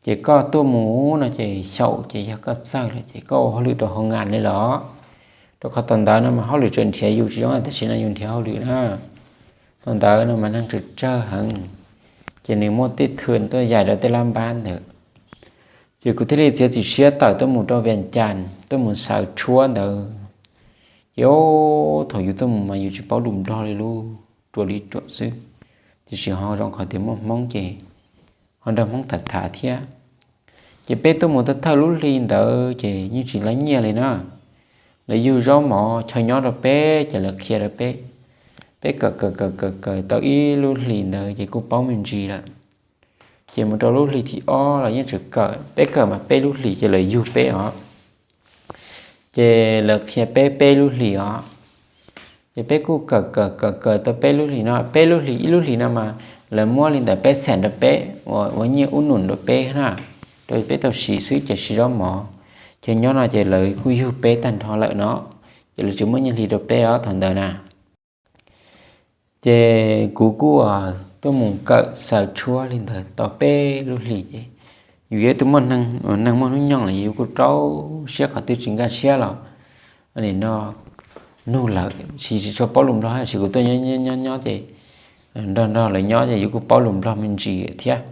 ces koj tuaj mus no ces xyaum ces yog koj txawj lawm ces koj ua hauj lwm rau hoo nas li los, rau qhov thaum ntawd no mas hauj lwm tseem nrhiav yus tsis zoo tam sim no yus nrhiav hauj lwm na. Thaum ntawd no mas neeg tsawg tsawg heev, ces nws muaj tej thwm tuaj yais rau tej lab npab ntawd. Ces kuv thiaj li txiav txim siab tawm tuaj mus rau Vias Cas tuaj mus xaws tshuab ntawd. Ces thaum yus tuaj mus mas yus tsis paub lus nplog li lub ruam li ruam xwb, tiam sis ho zoo qhov tias muaj hmoob ces ho nrog hmoob tham tham thiab. Ces peb tuaj mus thawj thawj lub hli ntawd ces yeej tsis laib nyiaj li na. Lawv yug zaub mov chaw nyob rau peb ces lawv qhia rau peb, peb kawm kawm kawm kawm kawm tau ib lub hlis ntawd ces kuj paub me ntsis lawm. Ces mus rau lub hlis thib ob los yeej tseem kawm, peb kawm mas peb lub hlis ces lawv yug peb os. Ces lawv qhia peb peb lub hlis os. Ces peb kuj kawm kawm kawm kawm tau peb lub hlis no, peb lub hlis ib lub hlis no mas lawv muab li ntawm peb xees rau peb ua nyiaj ub num rau peb na, rau peb tau siv xwb ces siv zaub mov chaw nyob no ces lawv kuj yug peb tag nrho lawm no, ces lawv tsis muab nyiaj hli rau peb os thaum ntawd na. Ces kuv kuj tuaj mus kawm xaws tshuab li ntawd tau peb lub hlis ces yus yog ib tug muaj neeg, neeg muaj hnub nyoog los yus kuj rau siab qhov twg tsis nkag siab los no nug lawv, tsis tshua paub lus nplog tab sis kuv tuaj nyob nyob ces nrog nrog lawv nyob ces yus kuj paub lus nplog me ntsis thiab.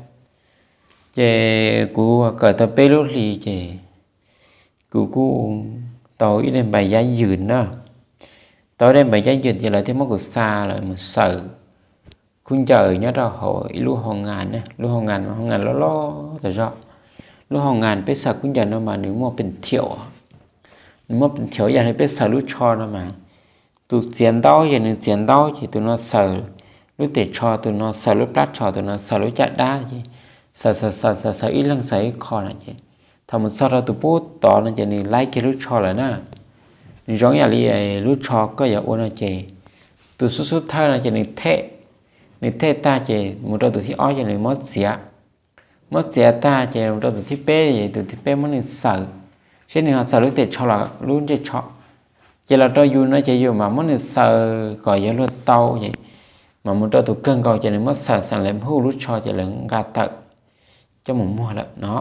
Ces kuv kawm tau peb lub hlis ces kuv kuj tau ib daim npais yab ywm na. Tau ib daim npais yab ywm ces lawv thiaj muab kuv xa lawm mus xaws khaub ncaws nyob rau hauv ib lub hoo nas, lub hoo nas mas hoo nas loj loj tas zog. Lub hoo nas peb xaws khaub ncaws no mas nws muaj pes thiaum, nws muaj pes thiaum ib yam li peb xaws lub tsho no mas, tus txiav ntaub ces nws txiav ntaub ces tus no xaws lub tes tsho, tus no xaws lub plab tsho, tus no xaws lub caj dab ces xaws xaws xaws xaws xaws ib leeg xaws ib qho no ces thaum mus txog rau tus pub tod no ces nws laib kiag lub tsho lawm na. Nws zoo ib yam li lub tsho koj yuav ua no ces tus xub xub thawj no ces nws them, nws them tag ces mus rau tus thib ob ces nws muab txiav, muab txiav tag ces mus rau tus thib peb, tus thib peb muab nws xaws, seb nws ho xaws lub tes tsho los lub ncej tsho. Ces los rau yus no ces yus mam muab nws xaws kom yog luag tau ces mam mus rau tus kawg nkaus ces nws muab xaws xaws lawv huj lub tsho ces lawv nqa tawm coj mus muag lawm no.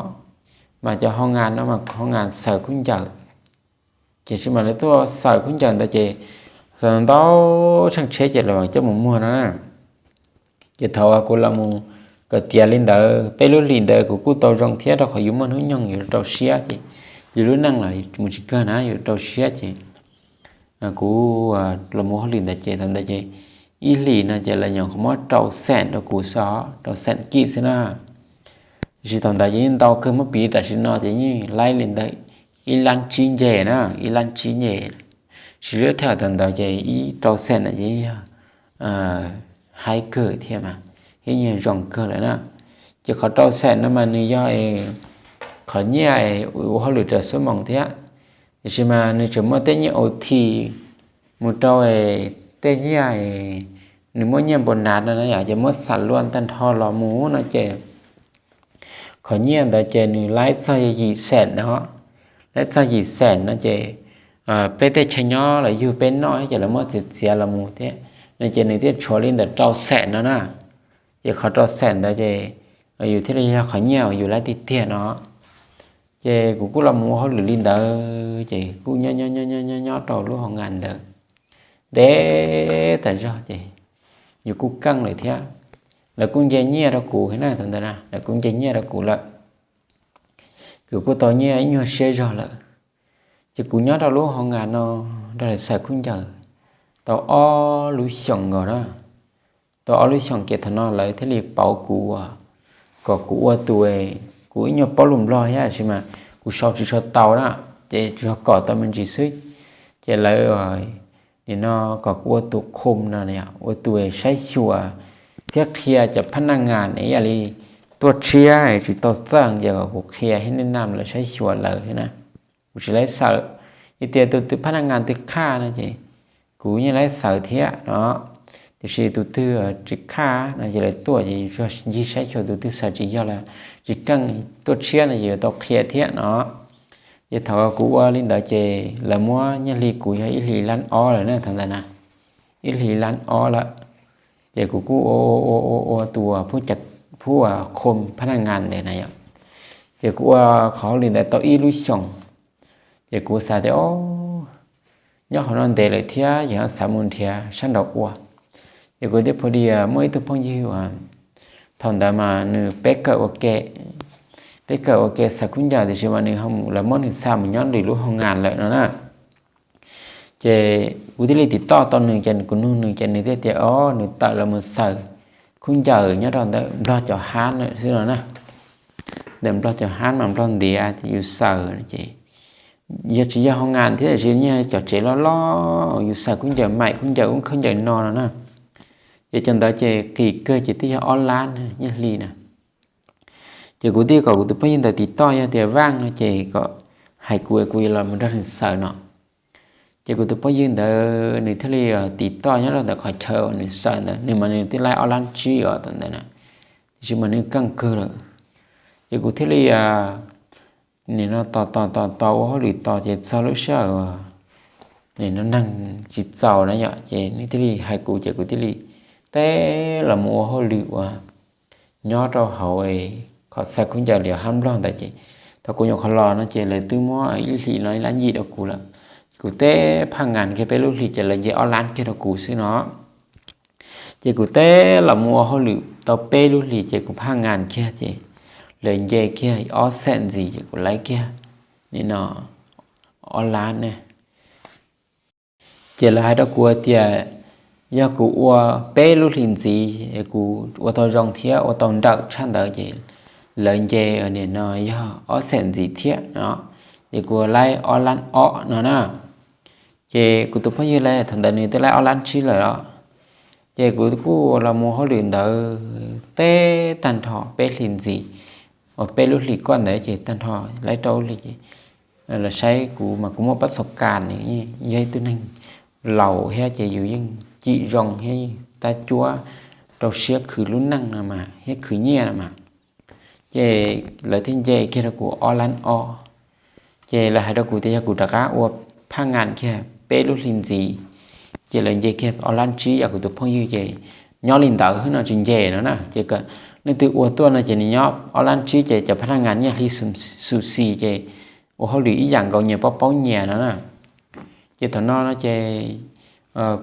Mas cov hoo nas no mas hoo nas xaws khaub ncaws. Ces tsis mas lawv tuaj xaws khaub ncaws ntawd ces xaws ntau tsheej tsheb ces lawv coj mus muag no na. Ces thaum uas kuv los mus kawm tiav li ntawd peb lub hlis ntawd kuv kuj tau zoo thiab rau qhov yus muaj hnub nyoog yus rau siab ces yus lub neej los mus tsis kawg na yus rau siab ces kuv los mus hauj lwm ntawd ces thaum ntawd ces ib hlis no ces lawv nyuam qhuav muab rau xees rau kuv xwb, rau xees kij xwb na. Tiam sis thaum ntawd ces yeej ntau kawg, muab piv tam sim no ces yeej laib li ntawm ib lab tsib nce na, ib lab tsib nce. Tiam sis lub thaj thaum ntawd ces ib rau xees na ces yog haib kawg thiab mas, thiab yog zoo kawg lawm na. Ces qhov rau xeem no mas nws yog qhov nyiaj ua hauj lwm raws xuab moos thiab, tiam sis mas nws tseem muaj tej nyiaj ua thiv mus rau tej nyiaj, nws muaj nyiaj npau nav no na yom, ces muab xam luaj tag nrho los mus no ces qhov nyiaj ntawd ces nws laib txog yim xeem no, laib txog yim xeem no ces peb tej chaw nyob los yug peb noj ces lawv muab txiav txiav los mus thiab no ces nws thiaj tshuav li ntawm rau xeem no na. Ces qhov rau xeem ntawd ces yus thiaj li yog qhov nyiaj uas yus laib tiag tiag no. Ces kuv kuj los mus ua hauj lwm li ntawd ces kuj nyob nyob nyob nyob nyob rau lub hoo ngas ntawd ntev tas zog ces yus kuj keej lawm thiab. Lawv kuj nce nyiaj rau kuv thiab na, thaum ntawd na lawv kuj nce nyiaj rau kuv lawm. Kuv kuj tau nyiaj ib nyuag siab zog lawm. Ces kuv nyob rau lub hoo ngas no nrog lawv xaws khaub ncaws tau ob lub xyoos nkaus na. Tau ob lub xyoos ces thaum no lawv thiaj li pauv kuv kom kuv ua tus, kuv ib nyuag paub lus nplog thiab tab sis mas kuv sau tsis sau tau na, ces tsuas yog kom tau me ntsis xwb. Ces lawv nim no kom kuv ua tus khum no, ua tus saib xyuas thiab qhia cov phab naj ngas ib yam li tuaj tshiab tsis tau txawj ces kom kuv qhia thiab nej nam lawv saib xyuas lawv thiab na. Kuv tsis laib xaws, yog tias tus twg phab naj ngas twg qhaj no ces kuv yeej laib xaws thiab no, tiam sis tus twg tsis qhaj no ces lawv tuaj ces yus ncig saib xyuas, tus twg xaws tsis yog los tsis keej tuaj tshiab no ces yuav tau qhia thiab no. Ces thaum kuv ua li ntawd ces lawv muab nyiaj hli kuv yog ib hlis lab ob lawm na, thaum ntawd na ib hlis lab ob lawm. Ces kuv kuj ua ua ua ua ua tus phub khum phab naj ngas ntawd na yom. Ces kuv ua qhov hauj lwm ntawd tau ib lub xyoos, ces kuv xav tias o, nyob qhov no ntev lawm thiab ces xav mus nrhiav sab nraud ua. Ces kuv thiaj phu dias muaj ib tug phooj ywg uas thaum ntawd mas nws peb kawm ua ke, peb kawm ua ke xaws khaub ncaws tiam sis mas nws ho mus lawv muab nws xa mus nyob lwm lub hoo ngas lawm no na. Ces kuv thiaj li tim toj tau nws ces kuv nug nws ces nws thiaj tias o, nws tawm los mus xaws khaub ncaws nyob rau ntawm nplog cov hab lawm xwb no na. Ntawm nplog cov hab mas nplog ntiav ces yus xaws ces yog tsis yog hoo ngas thiab tiam sis yog cov tsev loj loj yus xaws khaub ncaws maim khaub ncaws ub khaub ncaws no no na. Ces cov ntawd ces qis kawg ces twb yog ob lab nyiaj hli na. Ces kuv thiaj kom kuv tus phooj ywg ntawd tim toj yog tias vaaj no ces kom hais kuv kuv yuav los mus nrog nws xaws no. Ces kuv tus phooj ywg ntawd nws thiaj li tim toj nyob rau ntawm qhov chaw uas nws xaws ntawd, nws mas nws twb laib ob lab tsib os thaum ntawd na, tiam sis mas nws keej kawg lawm. Ces kuv thiaj li nim no tos tos tos tos ua hauj lwm tos ces txog lub sij hawm nim no neeg tsis txaus na yom, ces nws thiaj li hais kuv ces kuv thiaj li teb los mus ua hauj lwm uas nyob rau hauv qhov xaws khaub ncaws li hab nplog ntawd ces thaum kuv nyuam qhuav los no ces lawv twb muab ib hlis no ib lab yim rau kuv lawm. Kuv teb phaj ngas kiag peb lub hlis ces lawv nce ob lab kiag rau kuv xwb no. Ces kuv teb los mus ua hauj lwm tau peb lub hlis ces kuv phaj ngas kiag ces lawv nce kiag ob xeem ntxiv ces kuv laib kiag nim no ob lab ne. Ces lawv hais rau kuv tias yog kuv ua peb lub hlis ntxiv kuv ua tau zoo thiab ua tau nrawm tshaj ntawd ces lawv nce nim no yog ob xeem ntxiv thiab no, ces kuv laib ob lab ob no na. Ces kuv tus phooj ywg lawm thaum ntawd nws twb laib ob lab tsib lawm os. Ces kuv kuj los mus hauj lwm ntawd teb tag nrho peb hlis ntxiv, uas peb lub hlis koj ntawd ces tag nrho laib rau hlis ces los saib kuv mas kuv muaj pab xaus kas, nws yog ib tug neeg laus thiab ces yus yeej cim zoo thiab tab cuab rau siab khwv lub neej no mas thiab khwv nyiaj no mas. Ces lawv thiaj nce kiag rau kuv ob lab ob. Ces lawv hais rau kuv tias yog kuv rov qab ua phaj ngas kiag peb lub hlis ntxiv, ces lawv nce kiag ob lab tsib yog kuv tus phooj ywg ces nyob li ntawd xwb no tsis nce no na. Ces leej twg ua tuaj no ces nws nyob ob lab tsib ces cov phaj naj ngas nyiaj hli xu xi ces ua hauj lwm ib yam nkaus nyias paub paub nyias no na. Ces thaum no no ces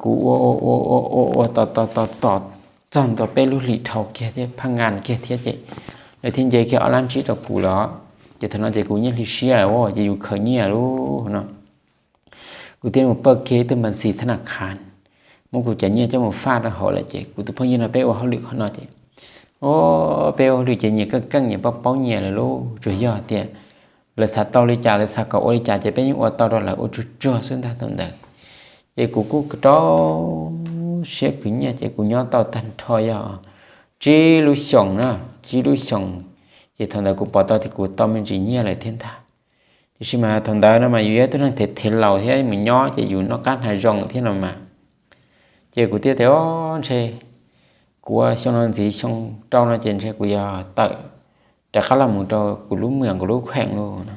kuv ua ua ua ua ua tos tos tos tos txog ntua peb lub hlis dhau kiag thiab phaj ngas kiag thiab ces lawv thiaj nce kiag ob lab tsib rau kuv lawm. Ces thaum no ces kuv nyiaj hli siab ces yus khaws nyiaj lub no. Kuv thiaj mus pawj kiag ib tug npas ntxis thab nas khas, muab kuv cov nyiaj coj mus faj rau hauv lawm ces kuv tus phooj ywg no peb ua hauj lwm qhov no ces, o, peb ua hauj lwm ces nyias keej keej nyias paub paub nyias lawm lauj. Tsuas yog tias lawv xav tau li cas lawv xav kom ua li cas ces peb yeej ua tau rau lawv ua tsuag tsuag xwb ntag thaum ntawd. Ces kuv kuj rau siab khwv nyiaj ces kuv nyob tau tag nrho yog tsib lub xyoos na, tsib lub xyoos. Ces thaum ntawd kuv pom tau tias kuv tau me ntsis nyiaj lawm thiab ntag. Tiam sis mas thaum ntawd no mas yus yog ib tug neeg thev thev laus thiab mus nyob ces yus noj qab hnav zoo thiab no mas. Ces kuv thiaj tias, o, ntshe kuv ua xyoo no ntxiv xyoo rau no ces ntshe kuv yog tawm rov qab los mus rau kuv lub mws kuv lub kheem lauj no.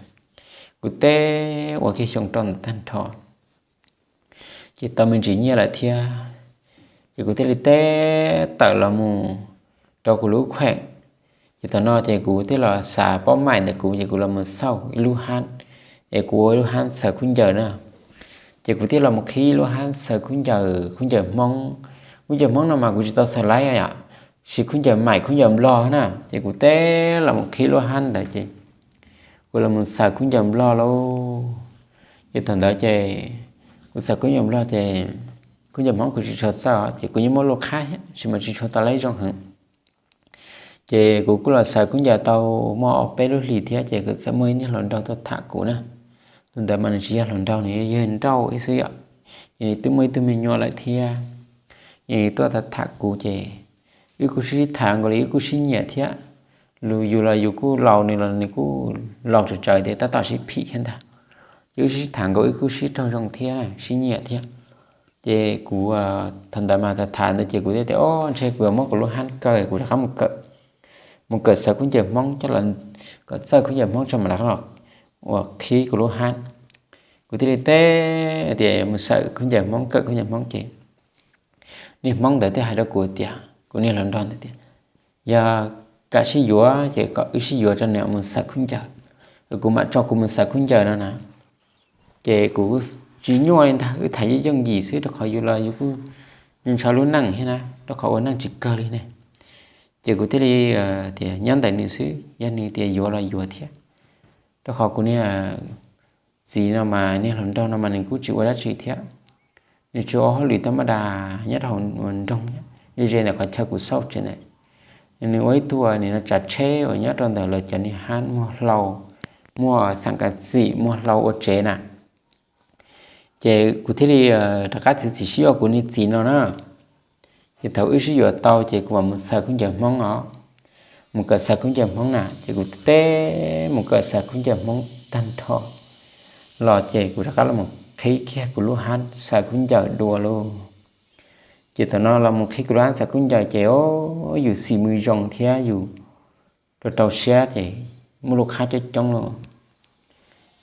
Kuv teb ua kiag xyoo rau ntawd tag nrho ces tau me ntsis nyiaj lawm thiab. Ces kuv thiaj li teb tawm los mus rau kuv lub kheem. Ces thaum no ces kuv thiaj los xav paub maim ntawm kuv ces kuv los mus xauj ib lub hab, es kuv ua ib lub hab xaws khaub ncaws na. Ces kuv thiaj los mus qhib ib lub hab xaws khaub ncaws, khaub ncaws Hmoob. Khaub ncaws Hmoob no mas kuv tsis tau xaws laib yom, siv khaub ncaws maim khaub ncaws Nplog na. Ces kuv teb los mus qhib lub hab ntawd ces kuv los mus xaws khaub ncaws Nplog lauj. Ces thaum ntawd ces kuv xaws khaub ncaws Nplog ces khaub ncaws Hmoob kuv tsis tshua txawj ces kuv yeej muaj lub qhab thiab tab sis mas tsis tshua tau laib zoo heev. Ces kuv kuj los xaws khaub ncaws tau muaj ob peb lub hlis thiab ces kuv txawm muaj ib niag hluas nraug tuaj tham kuv na. Tus ntawd mas nws tsis yog hluas nraug, nws yog nrauj ib xwb yom. Ces nws twb muaj ib tug me nyuam lawm thiab. Ces nws tuaj tham kuv ces wb kuj sib sib tham nkaus li, wb kuj sib nyiam thiab. Yus los yus kuj laus, nws los nws kuj laus tsawv tsawv tias tab tom sib phim thiab ntag. Ces wb sib sib tham nkaus wb kuj sib raug zoo thiab sib nyiam thiab. Ces kuv thaum ntawd mas tham tham ntawd ces kuv thiaj tias, o, ntshe kuv yuav muab kuv lub hab kaw kuv rov qab mus kawm, mus kawm xaws khaub ncaws Hmoob coj los, kom txawj khaub ncaws Hmoob tso mam rov qab los ua qhib kuv lub hab. Kuv thiaj li teb tias mus xaws khaub ncaws Hmoob, kawm khaub ncaws Hmoob ces niag Hmoob ntawd thiaj hais rau kuv tias, kuv niag hluas nraug ntawd tias, yog kam sib yuav ces kom wb sib yuav tso nws mus xaws khaub ncaws, kuv mam tso kuv mus xaws khaub ncaws no na. Ces kuv tsis nyuaj li ntag, wb tham yooj yooj yim xwb rau qhov yus los yus kuj ntshaw lub neej thiab na, rau qhov ua neej tsis kawg li ne. Ces kuv thiaj li tias nyob ntawm nws xwb, yog nws tias yuav los yuav thiab. Rau qhov kuv niag txiv no mas, niag hluas nraug no mas nws kuj tsis ua dab tsi thiab. Nws tsuas ua hauj lwm tau maj das nyob rau hauv nroog, ze ze ntawm qhov chaw kuv xauj tsev ntawd. Nws ua ib tug nim no tsav tsheb uas nyob rau ntawm lawv cov niag hab muag hlau, muaj xam kav xim muag hlau ua tsev na. Ces kuv thiaj li rov qab txiav txim siab ua kuv niag txiv no na. Ces thaum wb sib yuav tau ces kuv mam mus xaws khaub ncaws Hmoob os, mus kawm xaws khaub ncaws Hmoob na. Ces kuv teb mus kawm xaws khaub ncaws Hmoob tag nrho los ces kuv rov qab los mus qhib kiag kuv lub hab xaws khaub ncaws dua lauj. Ces thaum no los mus qhib kuv lub hab xaws khaub ncaws ces o, yus xim mws zoo thiab yus rau rau siab ces muaj lub qhab coob coob lauj.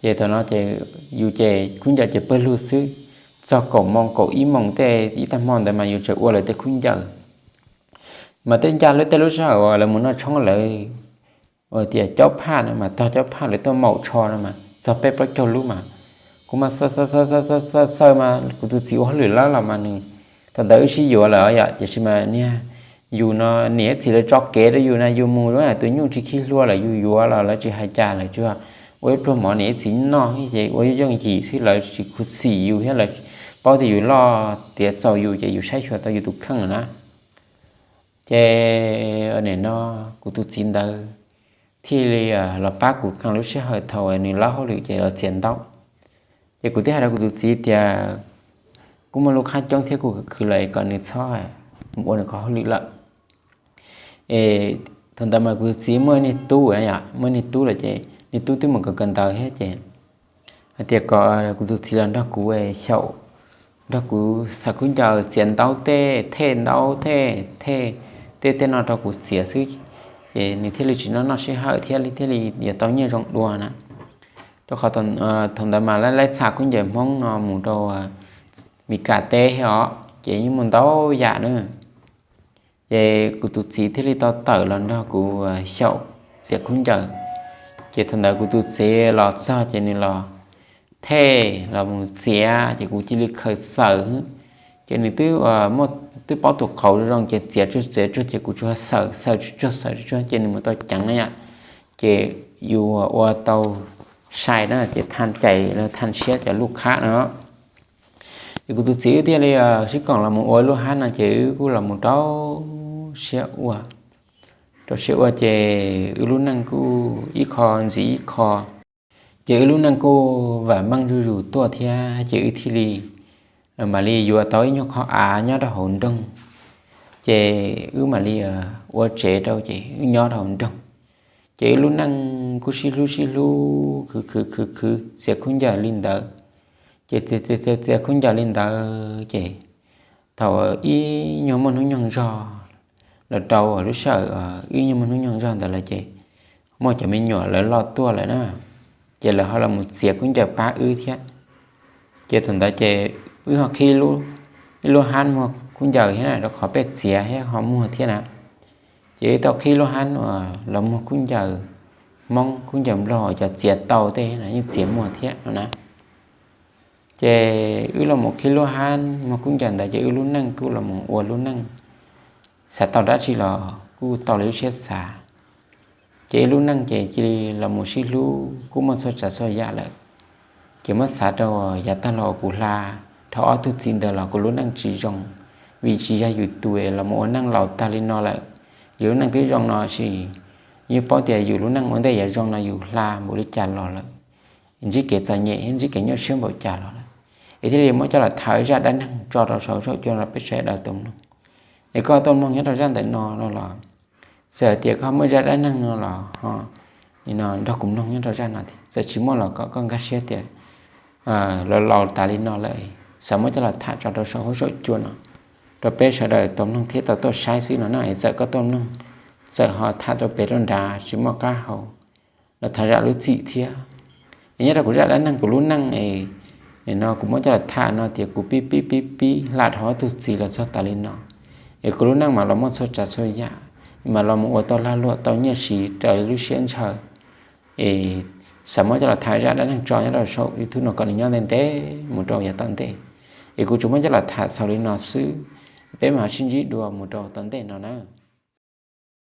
Ces thaum no ces yus ces khaub ncaws ces pawg lug xwb, txog kaum moos kaum ib moos tej ib tag hmo ntawd mas yus tseem ua lawv tej khaub ncaws. Mas tej ncaj lub tej lub sij hawm uas lawv mus noj tshoob lawv ua tias caub phaj no mas tog caub phaj lawv tuaj maum tsho no mas txog peb plaub caug lub mas kuv mas xaws xaws xaws xaws xaws mas kuv tus txiv ua hauj lwm lawm los mas nws, thaum ntawd wb sib yuav lawm yom, tiam sis mas niag yus no niam ib txhis lawv tso kev rau yus na, yus mus tus nyuj tsis khi hlua lawm yus yuav los lawv tsis hais cas, lawv tsuas ua ib pluag mov niam ib txhis noj ces ua yooj yooj yim xwb, lawv tsis khuv xim yus thiab lawv paub tias yus loj tiav txaus yus ces yus saib xyuas tau yus tus kheej na. Ces nim no kuv tus txiv ntawd thiaj li los pab kuv kheev lub sij hawm thaum nws lawb hauj lwm ces los txiav ntaub. Ces kuv thiaj hais rau kuv tus txiv tias kuv muaj lub qhab coob thiab kuv khwv khwv lawm kom nws txhob mus ua nws qhov hauj lwm lawm. Es thaum ntawd mas kuv tus txiv muaj niag tub, muaj niag tub lawm ces niag tub twb mus kawm kawm ntawv thiab ces hais tias kom kuv tus txiv los nrog kuv xyaum, nrog kuv xaws khaub ncaws txiav ntaub tej, thej ntaub tej, thej tej tej no rau kuv txiav xwb. Ces nws thiaj li tsis noj noj sij hawm thiab thiaj li yuav tau nyiaj zoo dua na. Rau qhov thaum ntawd mas laib laib txham khaub ncaws Hmoob no mus rau Mis Kas teb thiab os ces yeej muaj ntau yam na. Ces kuv tus txiv thiaj li tau tawm los nrog kuv xyaum txiav khaub ncaws. Ces thaum ntawd kuv tus txiv los txog ces nws los thej los mus txiav ces kuv cia li khaws xaws. Ces nws twb muaj, twb paub tus qauv zoo ces txiav tsuag txiav tsuag ces kuv tsuas xaws xaws tsuag xaws tsuag ces nws mus tau ceev na yom. Ces yus ua tau sai na ces thaj cais los thaj siab cov lub qhab no. Ces kuv tus txiv wb thiaj li sib koom los mus ua lub hab no ces wb kuj los mus rau siab ua, rau siab ua ces wb lub neej kuj ib qho ntxiv ib qho. Ces wb lub neej kuj vam meej zuj zus tuaj thiab ces wb thiaj li mam li yuav tau ib nyuag qhov av nyob rau hauv nroog, ces wb mam li ua tsev rau ces wb nyob rau hauv nroog. Ces wb lub neej kuj sib hlub sib hlub khwv khwv khwv khwv txiav khaub ncaws li ntawd. Ces txiav khaub ncaws li ntawd ces thaum ib nyuag muaj hnub nyoog zog los rau lub sij hawm ib nyuag muaj hnub nyoog zog ntawd lawm ces muaj cov me nyuam lawv loj tuaj lawm na, ces lawv ho los mus txiav khaub ncaws pab wb thiab. Ces thaum ntawd ces wb ho qhib ib lub hab muag khaub ncaws thiab na, rau qhov peb txiav thiab ho muag thiab na. Ces wb tau qhib lub hab uas los muag khaub ncaws Hmoob khaub ncaws Nplog uas cov txiav tau tej no yeej txiav muag thiab no na. Ces wb los mus qhib lub hab muag khaub ncaws ntawd ces wb lub neej kuj los mus ua lub neej, xav tau dab tsi los kuj tau li lub siab xav. Ces wb lub neej ces cia li los mus sib hlub kuj muaj txhua tsav txhua yam lawm. Ces muab xav rau yav tag los kuv hla dhau ob tug txiv ntawd los kuv lub neej tsis zoo, vim tsis yog yus tus los mus ua neej laus tag li no lawm. Yus lub neej twb zoo no sis yus paub tias yus lub neej ua ntej yuav zoo no yus hla npaum li cas los lawm, ntsib kev txom nyem thiab ntsib kev nyuaj siab npaum cas los lawm. Es thiaj li muab coj los tham zaj dab neeg tso rau saum huab saum cua rau peb sawv daws tau mloog. Es koj tau mloog nyob rau zaj ntawm no no los, txawm hais tias koj muaj zaj dab neeg no los ho nrog kuv mloog nyob rau zaj no thiab, txawm tsis muaj los kom koj nkag siab tias laus laus tas li no lawm, xav muab coj los tham tso rau saum huab saum cua no rau peb sawv daws tau mloog thiab tau tuaj saib xwb no na. Es txawm koj tuaj mloog, txawm ho tham rau pem rau nrad tsis muaj qab hau los thov zam lub txim thiab. Es nyob rau kuv zaj dab neeg kuv lub neej es, no kuv muab coj los tham no tias kuv pib pib pib pib hla dhau ob tug txiv los txog tas li no. Es kuv lub neej mas los muaj txhua tsav txhua yam, mas los mus ua tau lag luam tau nyiaj siv raws li lub siab ntshaw. Es xav muab coj los tham zaj dab neeg tso nyob rau saum YouTube no kom nws nyob ntev ntev mus rau yav tom ntej. Es kuv tsuas muab coj los tham txaus li no xwb, peb mam ho sib ntsib dua mus rau tom ntej no na.